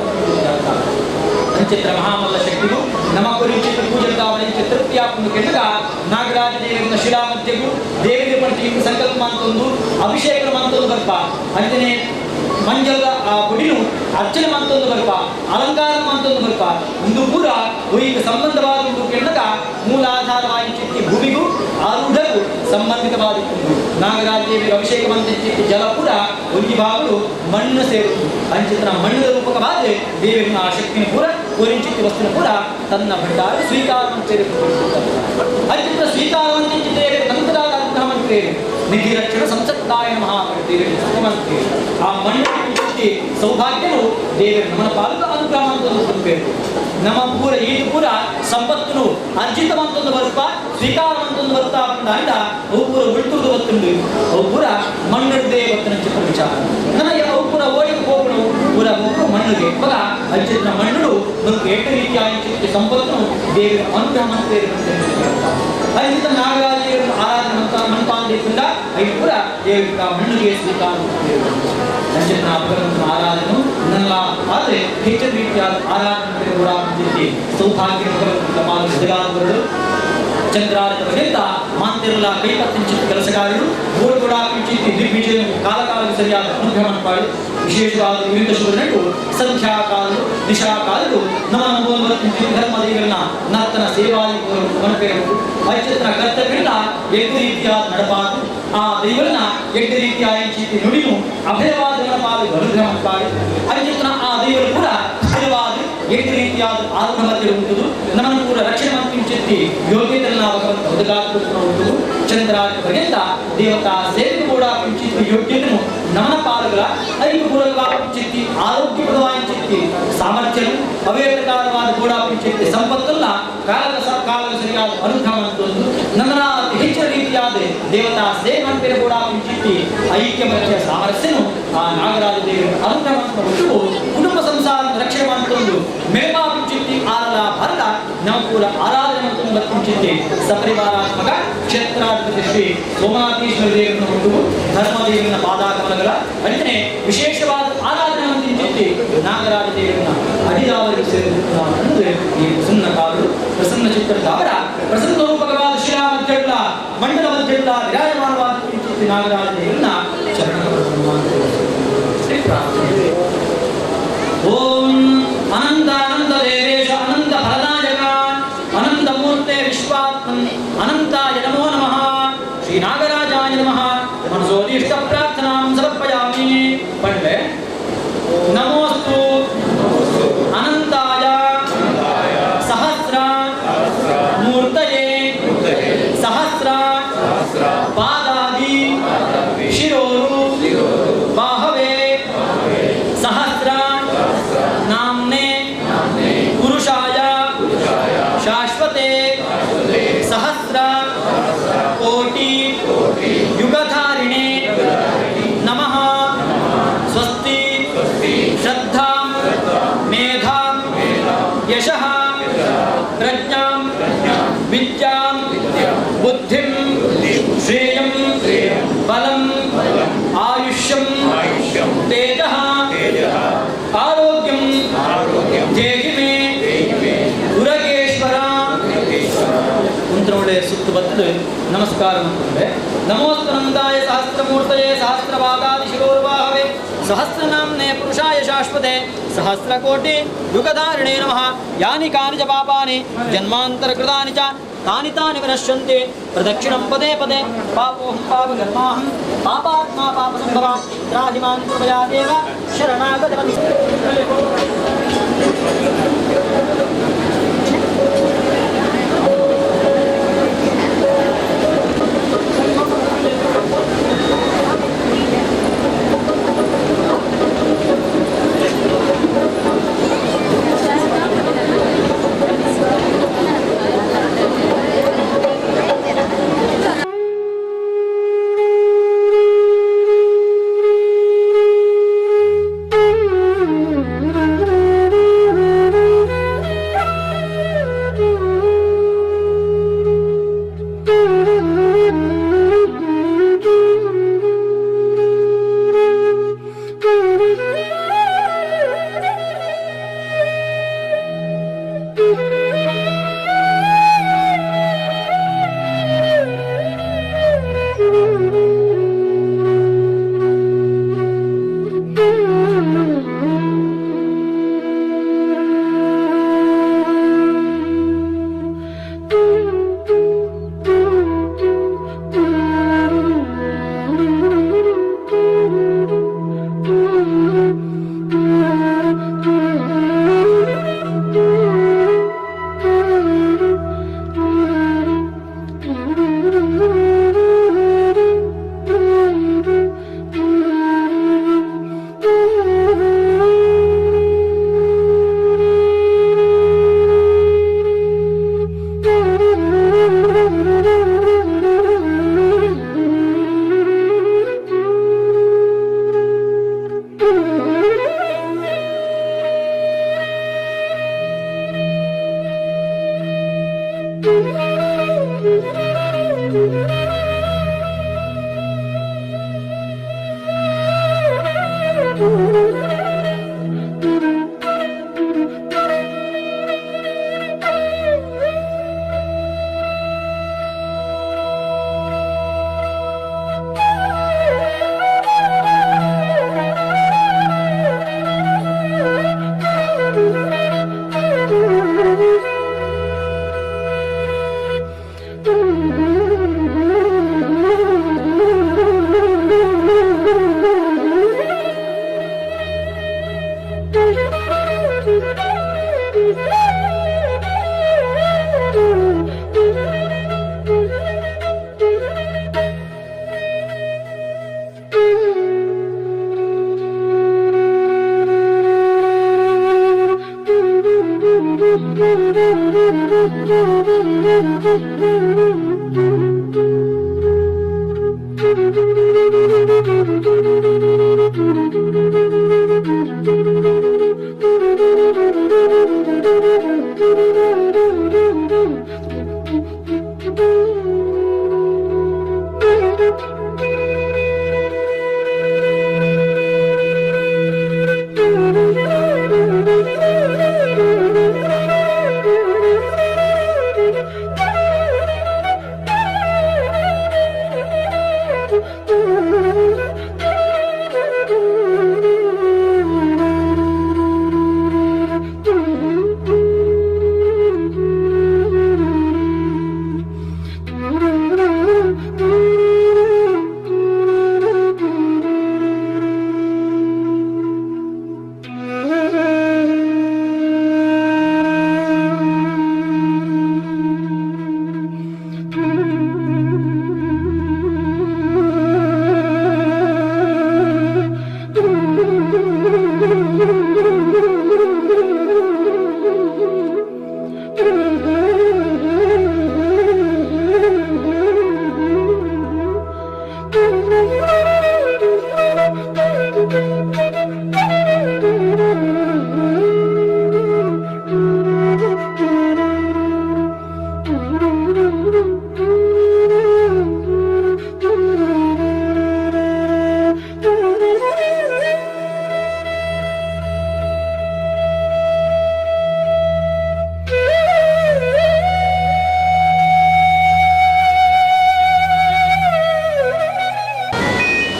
ಅಂಚಿತ್ರ ಮಹಾಮಲ್ಲ ಶಕ್ತಿಗೂ ನಮ್ಮ ಕೊರಿಚಿತ್ರ ಪೂಜೆತಾವರಿಂಚ ತೃಪ್ತಿಯಾಪುಂದು ಕೆಟ್ಟಗ ನಾಗರಾಜ ದೇವರನ್ನ ಶಿಲಾಮಧ್ಯಗೂ ದೇವಿಗೆ ಪಂಚಿಗೆ ಸಂಕಲ್ಪ ಮಂತೊಂದು ಅಭಿಷೇಕ ಮಂತೊಂದು ಬರ್ಪ ಅಂಜನೆ ಮಂಜಲದ ಆ ಪುಡಿನು ಅರ್ಚನೆ ಮಂತೊಂದು ಬರ್ಪ ಅಲಂಕಾರ ಮಂತೊಂದು ಬರ್ಪ ಇಂದು ಪೂರ ಈಗ ಸಂಬಂಧವಾದ ಕೆಟ್ಟಗ ಮೂಲಾಧಾರವಾಗಿ ಚಿತ್ತಿ ಭೂಮಿಗೂ ಆರೂಢಗೂ ಸಂಬಂಧಿತವಾದ ನಾಗರಾಜ ದೇವಿಗೆ ಅಭಿಷೇಕ ಮಂತ್ರ ಜಲ ಕೂಡ ಒಂಜಿ ಭಾಗಗಳು ಮಣ್ಣು ಸೇರುವುದು ಅಂಚಿತ್ರ ಮಣ್ಣಿನ ರೂಪಕವಾದ ದೇವಿನ ಆ ಶಕ್ತಿನ ಪೂರ ಒರಿಂಚಿತ್ತಿ ವಸ್ತುನ ಪೂರ ತನ್ನ ಭಂಡಾರ ಸ್ವೀಕಾರ ಅಂತೇಳಿ ಅಂಚಿತ್ರ ಸ್ವೀಕಾರ ದೇವಿ ನಂತರದ ಅನುಗ್ರಹ ಮಂತ್ರಿ ನಿಧಿ ರಕ್ಷಣ ಸಂಸತ್ತಾಯ ನಮಃ ದೇವಿ ಆ ಮಣ್ಣಿನ ಚಿತ್ತಿ ಸೌಭಾಗ್ಯವು ದೇವರ ನಮನ ಪಾಲಕ ಅನುಗ್ರಹ ಅಂತ ಕೊಡಬೇಕು. ನಮ್ಮ ಪೂರ ಈ ಪೂರ ಸಂಪತ್ತುನು ಅರ್ಜಿತವಂತೊಂದು ಬರುತ್ತ ಸ್ವೀಕಾರವಂತೊಂದು ಬರುತ್ತಾ ಅಂದ ಅವು ಪೂರ ಉಳ್ತುದು ಬತ್ತುಂಡು ಅವು ಪೂರ ಮಣ್ಣಿಡ್ದೇ ಬತ್ತನ ಚಿತ್ರ ವಿಚಾರ ನನಗೆ ಅವು ಪೂರ ಓಡಿ ಹೋಗುಣ ಪೂರ ಹೋಗು ಮಣ್ಣಿಗೆ ಇವಾಗ ಅರ್ಜಿತ ಮಣ್ಣು ನಮಗೆ ಎಟ್ಟು ರೀತಿಯ ಚಿತ್ರ ಸಂಪತ್ತನ್ನು ದೇವರ ಅನುಗ್ರಹ ಮಂತ್ರಿ ಅರ್ಜಿತ ನಾಗರಾಜ ಆರಾಧನೆ ಮಂತ ಮನ್ಪಾಂಡಿಯಿಂದ ಐದು ಪೂರ ದೇವರ ಮಣ್ಣಿಗೆ ಸ್ವೀಕಾರ ಅಂಚಿನ ಭಗವಂತನ ಆರಾಧನೆ ನನ್ನ ಆದರೆ ಹೆಚ್ಚಿನ ರೀತಿಯಾದ ಆರಾಧನೆ ಕೂಡ ಸೌಭಾಗ್ಯ ಭಗವಂತ ಚಂದ್ರಾರಿತ ಪರ್ಯಂತ ಮಾಂತಿರಲ ಕೈಪತ್ತಿಂಚಿತ ಕೆಲಸಗಾರರು ಗೋಡುಗೋಡ ಕಿಂಚಿತ್ ದಿಗ್ವಿಜಯ ಕಾಲಕಾಲಕ್ಕೆ ಸರಿಯಾದ ಅನುಗ್ರಹ ಪಾಡು ವಿಶೇಷವಾದ ವಿವಿಧ ಶುಭ ಸಂಧ್ಯಾಕಾಲರು ನಿಶಾಕಾಲರು ನಮ್ಮ ಧರ್ಮದೇವರನ್ನ ನರ್ತನ ಸೇವಾದಿ ಮನಪೇರು ಐಚಿತ್ರ ಕರ್ತವ್ಯಗಳನ್ನ ಎಂಟು ರೀತಿಯಾದ ನಡಪಾದು ಆ ದೇವರನ್ನ ಎಂಟು ರೀತಿಯ ನುಡಿಯು ಅಭಯವಾದ ನಡಪಾದು ಅನುಗ್ರಹ ಪಾಡು ಐಚಿತ್ರ ಆ ದೇವರು ಕೂಡ ಸ್ಥಿರವಾದ ಎಂಟು ರೀತಿಯಾದ ಆತ್ಮಹತ್ಯೆ ಉಂಟು ನಮ್ಮನ್ನು ಕೂಡ ರಕ್ಷಣೆ ಮಾಡ್ತಿಂಚಿತ್ತಿ ಯೋಗ್ಯತೆಲ್ಲ ಭಗವಂತ ಒದಗಾಕುತ್ತ ಉಂಟು ಚಂದ್ರಾದ ಪರ್ಯಂತ ದೇವತಾ ಸೇವೆ ಕೂಡ ಕಿಂಚಿತ್ ಯೋಗ್ಯತೆನು ನಮನ ಪಾದಗಳ ಐದು ಪೂರಕವಾದ ಚಿತ್ತಿ ಆರೋಗ್ಯಪ್ರದವಾದ ಚಿತ್ತಿ ಸಾಮರ್ಥ್ಯನು ಅವೇ ಪ್ರಕಾರವಾದ ಕೂಡ ಕಿಂಚಿತ್ತಿ ಸಂಪತ್ತಲ್ಲ ಕಾಲದ ಕಾಲದ ಸರಿಯಾದ ಅನುಗ್ರಹ ಅಂತೊಂದು ನನ್ನ ಹೆಚ್ಚಿನ ರೀತಿಯಾದ ದೇವತಾ ಸೇವೆ ಮಂದಿರ ಕೂಡ ಕಿಂಚಿತ್ತಿ ಐಕ್ಯಮತ್ಯ ಸಾಮರಸ್ಯನು ಆ ನಾಗರಾಜ ದೇವರ ಅನುಗ್ರಹ ಉಂಟು ಕುಟುಂಬ ಸಂಸಾರ ರಕ್ಷಣೆ ಮಾಡ್ಕೊಂಡು ಮೇಮಾ ಕಿಂಚಿತ್ತಿ ಆರಲ ಭರತ ನಾವು ಕೂಡ ಆರಾಧನೆ ಮಾಡ್ಕೊಂಡು ಕಿಂಚಿತ್ತಿ ಸಪರಿವಾರಾತ್ಮಕ ಕ್ಷೇತ್ರಾಧಿಪತಿ ಶ್ರೀ ಸೋಮನಾಥೇಶ್ವರ ದೇವರನ್ನು ಉಂಟು ಧರ್ಮದೇವನ ಪಾದಾಕಮಲಗಳ ಅಂಜನೆ ವಿಶೇಷವಾದ ಆರಾಧನೆ ಕಿಂಚಿತ್ತಿ ನಾಗರಾಜ ದೇವರನ್ನ ಅಡಿದಾವರಿಗೆ ಸೇರಿದ ಈ ಪ್ರಸನ್ನ ಕಾಲರು ಪ್ರಸನ್ನ ಚಿತ್ರದ ಪ್ರಸನ್ನ ರೂಪಕವಾದ ಶಿಲಾ ಮಧ್ಯಗಳ ಮಂಡಲ ಮಧ್ಯಗಳ ವಿರಾಜಮಾನವಾದ ಕಿಂಚಿತ್ತಿ ನಾಗರಾಜ ದೇವರನ್ನ ಚರಣ ಪ್ರಾರ್ಥನೆ. ಓಂ ಅನಂತ ಅನಂತ ದೇವೇಶ ಅನಂತ ಫಲದಾಯಕ ಅನಂತ ಮೂರ್ತೆ ವಿಶ್ವಾತ್ಮನ್ ಅನಂತಾಯ ನಮೋ ನಮಃ ಶ್ರೀ ನಾಗರಾಜಾಯ ನಮಃ ಮನಸೋದೀಷ್ಟ ಪ್ರಾರ್ಥನಾಂ ಸಮರ್ಪಯಾಮಿ. ಪಂಡೆ ನಮೋಸ್ತು ಅನಂತಾಯ ಸಹಸ್ರ ಮೂರ್ತಯೇ ಸಹಸ್ರ ಪಾದಾದಿ ಶಿರೋರು ಬಾಹವೇ ಸಹಸ್ರ ನಾಮ್ನೆ ನಮಸ್ಕಾರ ಮಾಡ್ಕೊಂಡೆ ನಮೋಸ್ತನಂದಾಯ ಸಹಸ್ರಮೂರ್ತಯೇ ಸಹಸ್ರಪಾದಾದಿ ಶಿರೋರ್ವಾಹವೇ ಸಹಸ್ರನಾಮ್ನೇ ಪುರುಷಾಯ ಶಾಶ್ವತೆ ಸಹಸ್ರಕೋಟಿ ಯುಗಧಾರಿಣೇ ನಮಃ ಯಾನಿ ಕಾನಿ ಚ ಪಾಪಾನಿ ಜನ್ಮಾಂತರಕೃತಾನಿ ಚ ತಾನಿ ತಾನಿ ವಿನಶ್ಯಂತಿ ಪ್ರದಕ್ಷಿಣಂ ಪದೇ ಪದೇ ಪಾಪೋಹಂ ಪಾಪಕರ್ಮಾಹಂ ಪಾಪಾತ್ಮಾ ಪಾಪಸಂಭವ ತ್ರಾಹಿಮಾಂ ಕೃಪಯಾ ದೇವ ಶರಣಾಗತವಂತ.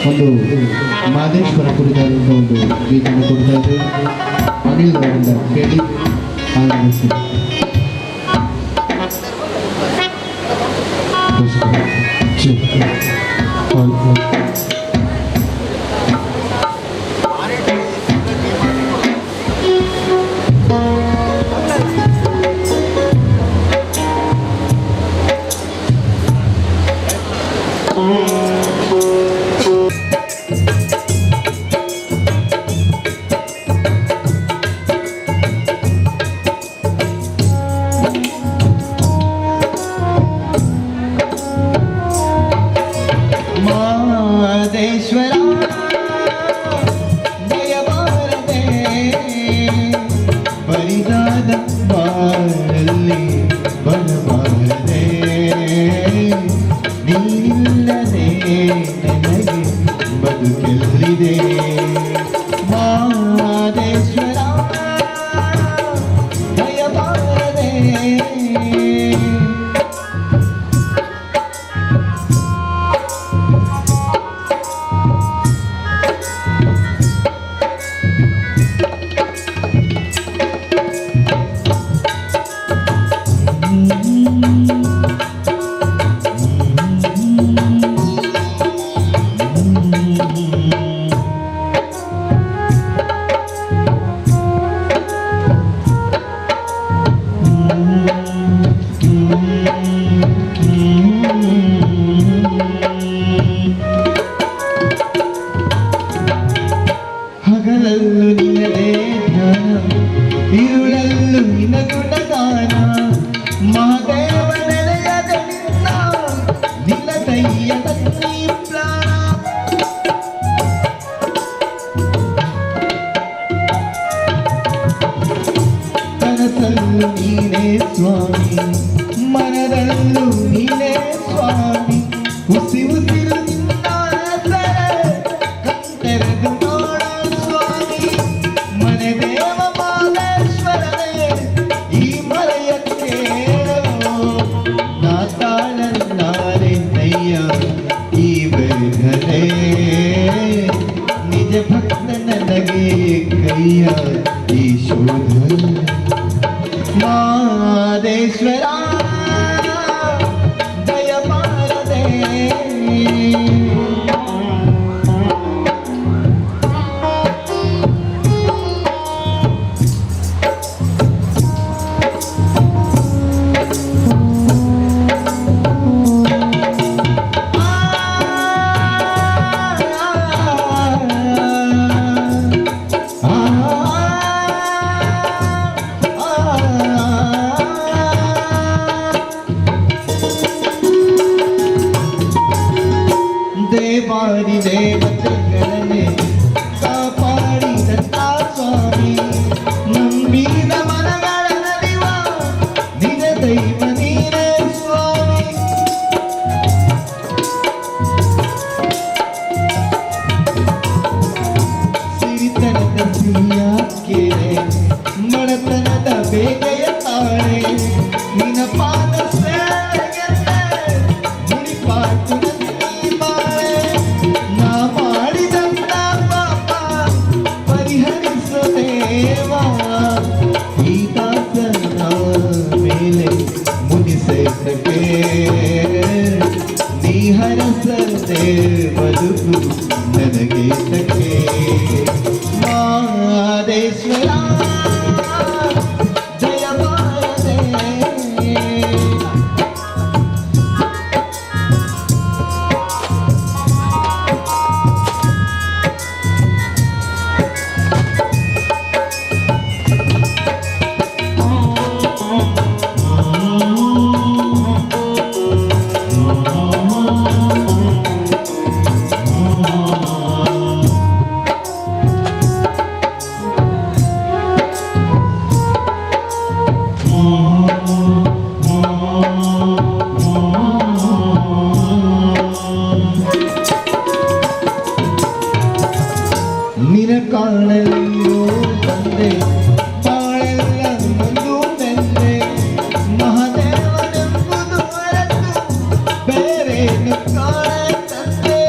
ಒಂದು ಮಾದೇಶ್ವರ ಕುರಿತಾದಂಥ ಒಂದು ಗೀತೆಯನ್ನು ಕೊಡ್ತಾ ಇದ್ದೇವೆ. ಅನಿಲ್ ಅವರಿಂದ ಕೇಳಿ ಆನಂದಿಸಿ. ಮಾದೇಶ್ವರ ದಯಬಾರದೆ, ಬರಿದಾದ ಬಾಳಲ್ಲಿ ಬರಬಾರದೆ, ನೀನಿಲ್ಲದೆ ನನಗೆ ಬದುಕೆಲ್ಲಿದೆ? ಮಾದೇಶ್ವರ ದಯಬಾರದೆ. ಹಗಲಲ್ಲೂ ನಿನ್ನದೇ ಧ್ಯಾನ, ಇರುಳಲ್ಲೂ ನಿನ್ನ ಗುಣಗಾನ. ಮಹಾದೇವ ನೆಲೆಯದ ನಿನ್ನ ನಿಲದಯ್ಯ ತನ್ನಿ ಪ್ರಾಣ. ಕನಸಲ್ಲೂ ನೀನೇ ಸ್ವಾಮಿ, ಮನದಲ್ಲೂ ನೀನೇ ಸ್ವಾಮಿ. ಉಸಿ ಉಸಿರು ನಿನ್ನ ಹೆಸರೇ, ಕಣ್ತೆರೆದು ನೋಡ ಸ್ವಾಮಿ. ಮನೆ ದೇವ ಮಾದೇಶ್ವರನೇ, ಈ ಮರೆಯ ಕೇಳೋ. ನಾ ತಾಳಲಾರೆನಯ್ಯ ಈ ವೇದನೆ, ನಿಜ ಭಕ್ತ ನನಗೆ ಕೈಯ ಈ ಶೋಧನೆ. ಮಾದೇಶ್ವರ ದಯ ಬಾರದೆ. ಆ ಆ ದೇವಾದಿ ದೇವತೆಗಳನ್ನೇ ಕಾಪಾಡಿದಂತ ಸ್ವಾಮಿ, ನಂಬಿದ ಮನಗಳ ನಲಿವ ನಿಜ ದೈವ ನೀನೇ ಸ್ವಾಮಿ. ಸಿರಿತನದ ಸಿಹಿಯ ಕೆರೆ, ಬಡತನದ ಬೇಗೆಯ ತಾಳೆ, ನಿನ್ನ ಪಾದ ಸೇವೆಗೆಂದೇ ಮುಡಿಪಾಟು ನನ್ನಿ ಬಾಳೆ. ನಾ ಮಾಡಿದಂತ ಪಾಪ ಪರಿಹರಿಸು ದೇವ, ಈ ದಾಸನ ಮೇಲೆ ಮುನಿಸೇತಕ್ಕೆ. ನೀ ಹರಸದೆ ಬದುಕು ನನಗೇತಕ್ಕೆ? ಮಾದೇಶ್ವರ ಜಯ ಬಾರದೆ. ನಿನ ಕಾಣಲಿಯೋ ಬಂದೆ, ಬಾಳೆಲ್ಲ ನೊಂದು ಬೆಂದೆ. ಮಹಾದೇವನೆಂಬುದು ಮರೆತು ಬೇರೇನು ಕಾಣೆ ತಂದೆ.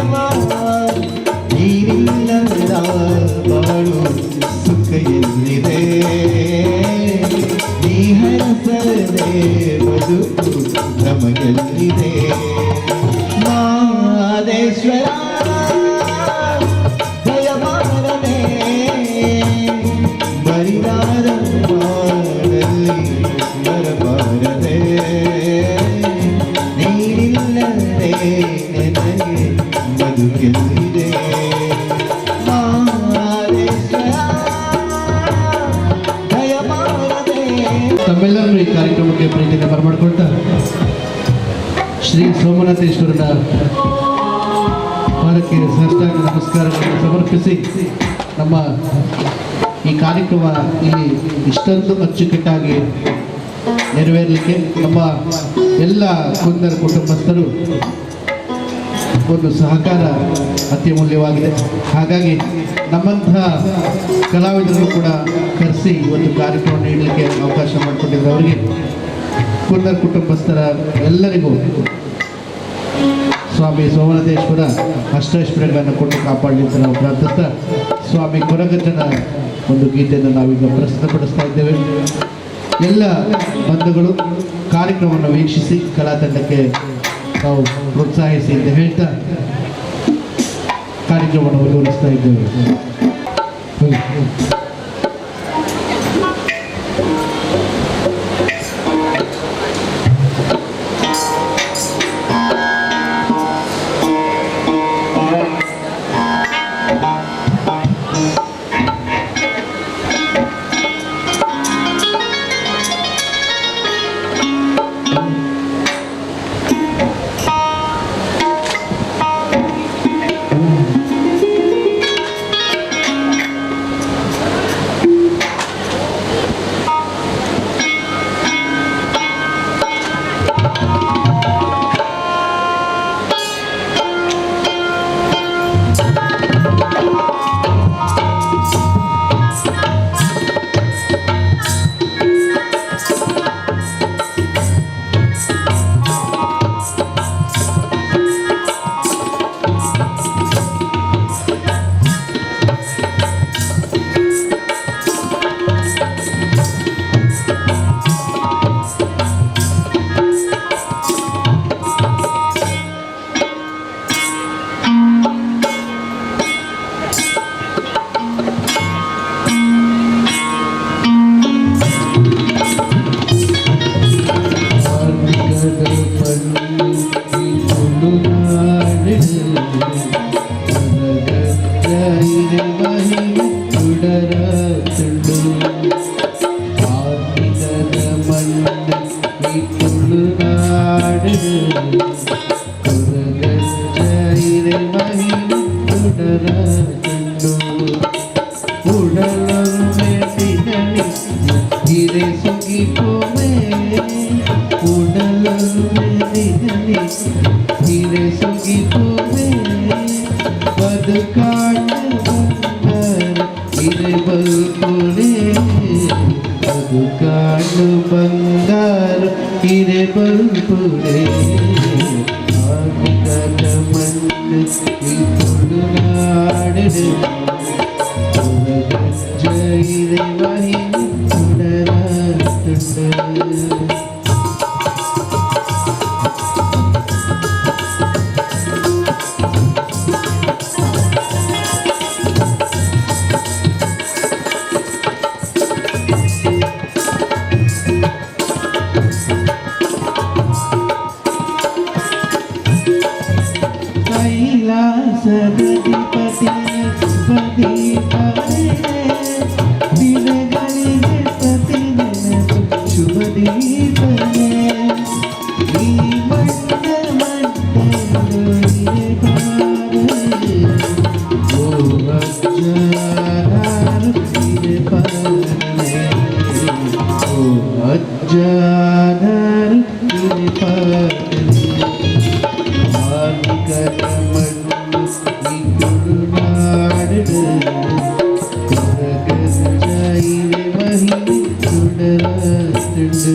ದೇವಾ, ನೀನಿಲ್ಲದ ಬಾಳು ಸುಖ ಎಲ್ಲಿದೆ? ನೀ ಹರಸದೆ ಬದುಕು ನಮಗೆಲ್ಲಿದೆ? ಮಾದೇಶ್ವರ, ದಯಮಾಡನೆ, ಬರಿದಾದ ಬಾಳಲ್ಲಿ ಬರಬಾರದೆ. ನೀನಿಲ್ಲದೆ ನನಗೆ ಬದುಕೆಲ್ಲಿದೆ? ಮಾದೇಶ್ವರ, ದಯಮಾಡದೆ. ತಮ್ಮೆಲ್ಲರನ್ನು ಈ ಕಾರ್ಯಕ್ರಮಕ್ಕೆ ಪ್ರೀತಿಯಿಂದ ಬರಮಾಡಿಕೊಳ್ತಾ, ಶ್ರೀ ಸೋಮನಾಥೇಶ್ವರನ ಪಾದಕ್ಕೆ ಸಾಷ್ಟಾಂಗ ನಮಸ್ಕಾರಗಳನ್ನು ಸಮರ್ಪಿಸಿ, ನಮ್ಮ ಈ ಕಾರ್ಯಕ್ರಮ ಇಲ್ಲಿ ಇಷ್ಟೊಂದು ಅಚ್ಚುಕಟ್ಟಾಗಿ ನೆರವೇರಲಿಕ್ಕೆ ನಮ್ಮ ಎಲ್ಲ ಕುಂದರ ಕುಟುಂಬಸ್ಥರು ಒಂದು ಸಹಕಾರ ಅತ್ಯಮೂಲ್ಯವಾಗಿದೆ. ಹಾಗಾಗಿ ನಮ್ಮಂತಹ ಕಲಾವಿದರನ್ನು ಕೂಡ ಕರೆಸಿ ಈ ಒಂದು ಕಾರ್ಯಕ್ರಮ ನೀಡಲಿಕ್ಕೆ ಅವಕಾಶ ಮಾಡಿಕೊಟ್ಟಿದ್ದಾರೆ. ಅವರಿಗೆ, ಕುಂದರ್ ಕುಟುಂಬಸ್ಥರ ಎಲ್ಲರಿಗೂ ಸ್ವಾಮಿ ಸೋಮನಾಥೇಶ್ವರ ಅಷ್ಟೈಶ್ವರ್ಯಗಳನ್ನು ಕೊಟ್ಟು ಕಾಪಾಡಲಿ ಅಂತ ನಾವು ಪ್ರಾರ್ಥಿಸ್ತಾ, ಸ್ವಾಮಿ ಕೊರಗಜ್ಜನ ಒಂದು ಗೀತೆಯನ್ನು ನಾವೀಗ ಪ್ರಸ್ತುತಪಡಿಸ್ತಾ ಇದ್ದೇವೆ. ಎಲ್ಲ ಬಂಧುಗಳು ಕಾರ್ಯಕ್ರಮವನ್ನು ವೀಕ್ಷಿಸಿ ಕಲಾ ತಂಡಕ್ಕೆ ತಾವು ಪ್ರೋತ್ಸಾಹಿಸಿ ಅಂತ ಹೇಳ್ತಾ ಕಾರ್ಯಕ್ರಮವನ್ನು ಮುಂದುವರಿಸ್ತಾ ಇದ್ದೇವೆ. ಬದುಕಾಡು ಬಂಗಾರ ಇರೆ ಬಲ್ಪುಡೆ ಆರ್ಮಿಕದ ಮಣ್ಣು ಈ ತುಳುನಾಡು ಜೈರೆ ವಾಹಿನಿ ತುಡರ ತುಂಡು. ಕೈಲಾಸದಧಿಪತಿ ಶುಭದೀಪವೇ, ದಿನಗಳಿಗೆ ಪ್ರತಿದಿನ ಶುಭ ದೀಪವೇ, ಈ ಮಣ್ಣ ಮಣ್ಣು ಇರೆ ಓ ಅಜ್ಜಾರು ಇರೆ ಪಾರೆ, ಓ ಅಜ್ಜಾರು ಇರೆ ಪಾರೆ. ಕಾರ್ಮಿಕರ ಮಣ್ಣು ಈ ತುಳುನಾಡು ಕೊರಗಜ್ಜ ಇರೆ ಮಹಿಮೆ ತುಡರಾತುಂಡು.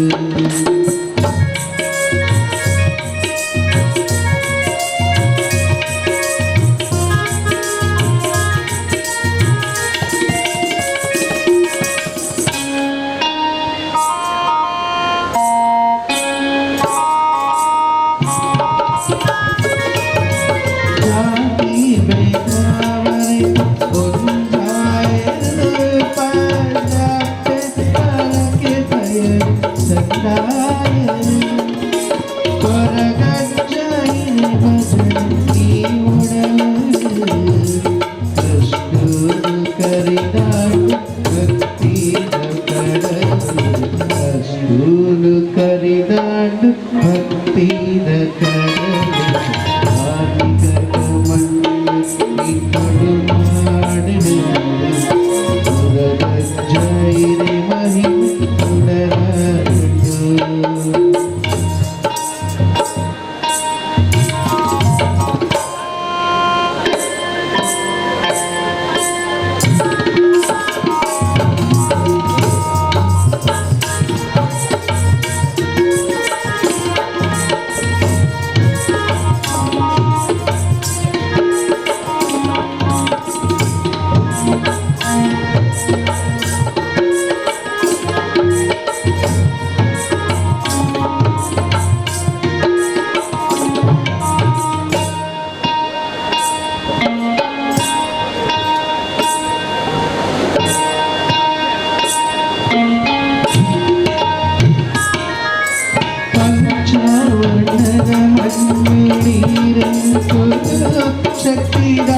ಶಕ್ತಿದ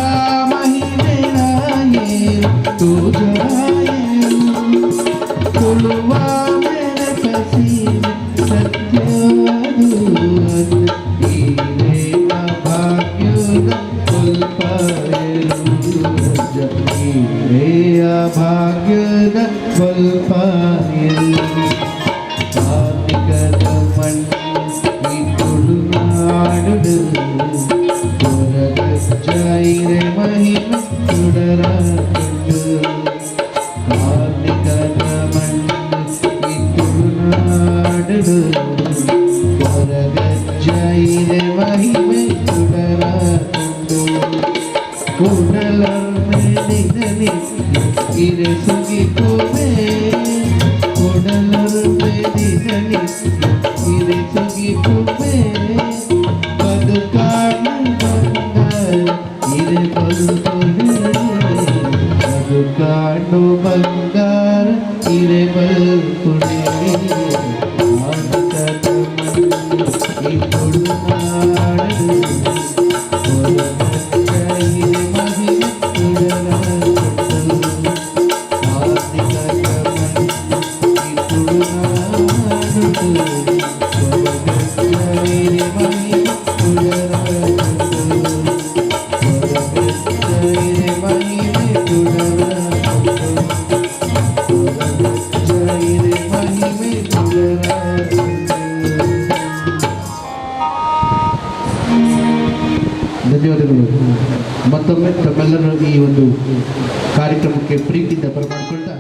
ಮಹಿಮೆನಾಯೇರು ತೋಜಾಯೇರು. ತುಳುವ ಮೇರೆ ಪಸೀಮೆ ಸತ್ಯದು ಈರೇನ ಭಾಗ್ಯದ ಬೊಲ್ಪಾಯೇರು, ಈರೆಯ ಭಾಗ್ಯದ ಬೊಲ್ಪಾಯೇರು. ಕಾರ್ಣಿಕದ ಮಣ್ಣು ಈ ತುಳುನಾಡು, ಕೊರಗಜ್ಜ ಇರೆ ಮಹಿಮೆ ತುಡರಾತುಂಡು. ಕಾರ್ಣಿಕದ ಮಣ್ಣು ಈ ತುಳುನಾಡು, ಕೊರಗಜ್ಜ ಇರೆ ಮಹಿಮೆ ತುಡರಾತುಂಡು. ಉಡಲರ್ಮೆ ದಿನನಿ ಇರೆ ಸುಗಿಪುವೆ, ಉಡಲರ್ಮೆ ದಿನನಿ ಇರೆ ಸುಗಿಪುವೆ. ಬದುಕಾಣ ಬಂಗಾರ ಇರೆ ಬದುಕುವೆ, ಬದುಕಾಣು ಬಂಗಾರ ಇರೆ ಬಲ್ಪುಣೆ. ಕಾರ್ಣಿಕದ ಮಣ್ಣು ಈ ತುಳುನಾಡು, ಕೊರಗಜ್ಜ ಇರೆ ಮಹಿಮೆ ತುಡರಾತುಂಡು. ಕಾರ್ಣಿಕದ ಮಣ್ಣು ಈ ತುಳುನಾಡು, ಕೊರಗಜ್ಜ ಇರೆ ಮಹಿಮೆ ತುಡರಾತುಂಡು. ಕೊರಗಜ್ಜ ಇರೆ ಮಹಿಮೆ ತುಡರಾತುಂಡು. ಕೊರಗಜ್ಜ ಇರೆ ಮಹಿಮೆ ತುಡರಾತುಂಡು. ಧನ್ಯವಾದಗಳು. ಮತ್ತೊಮ್ಮೆ ತಮ್ಮೆಲ್ಲರೂ ಈ ಒಂದು ಕಾರ್ಯಕ್ರಮಕ್ಕೆ ಪ್ರೀತಿಯಿಂದ ಬರಮಾಡಿಕೊಳ್ತಾ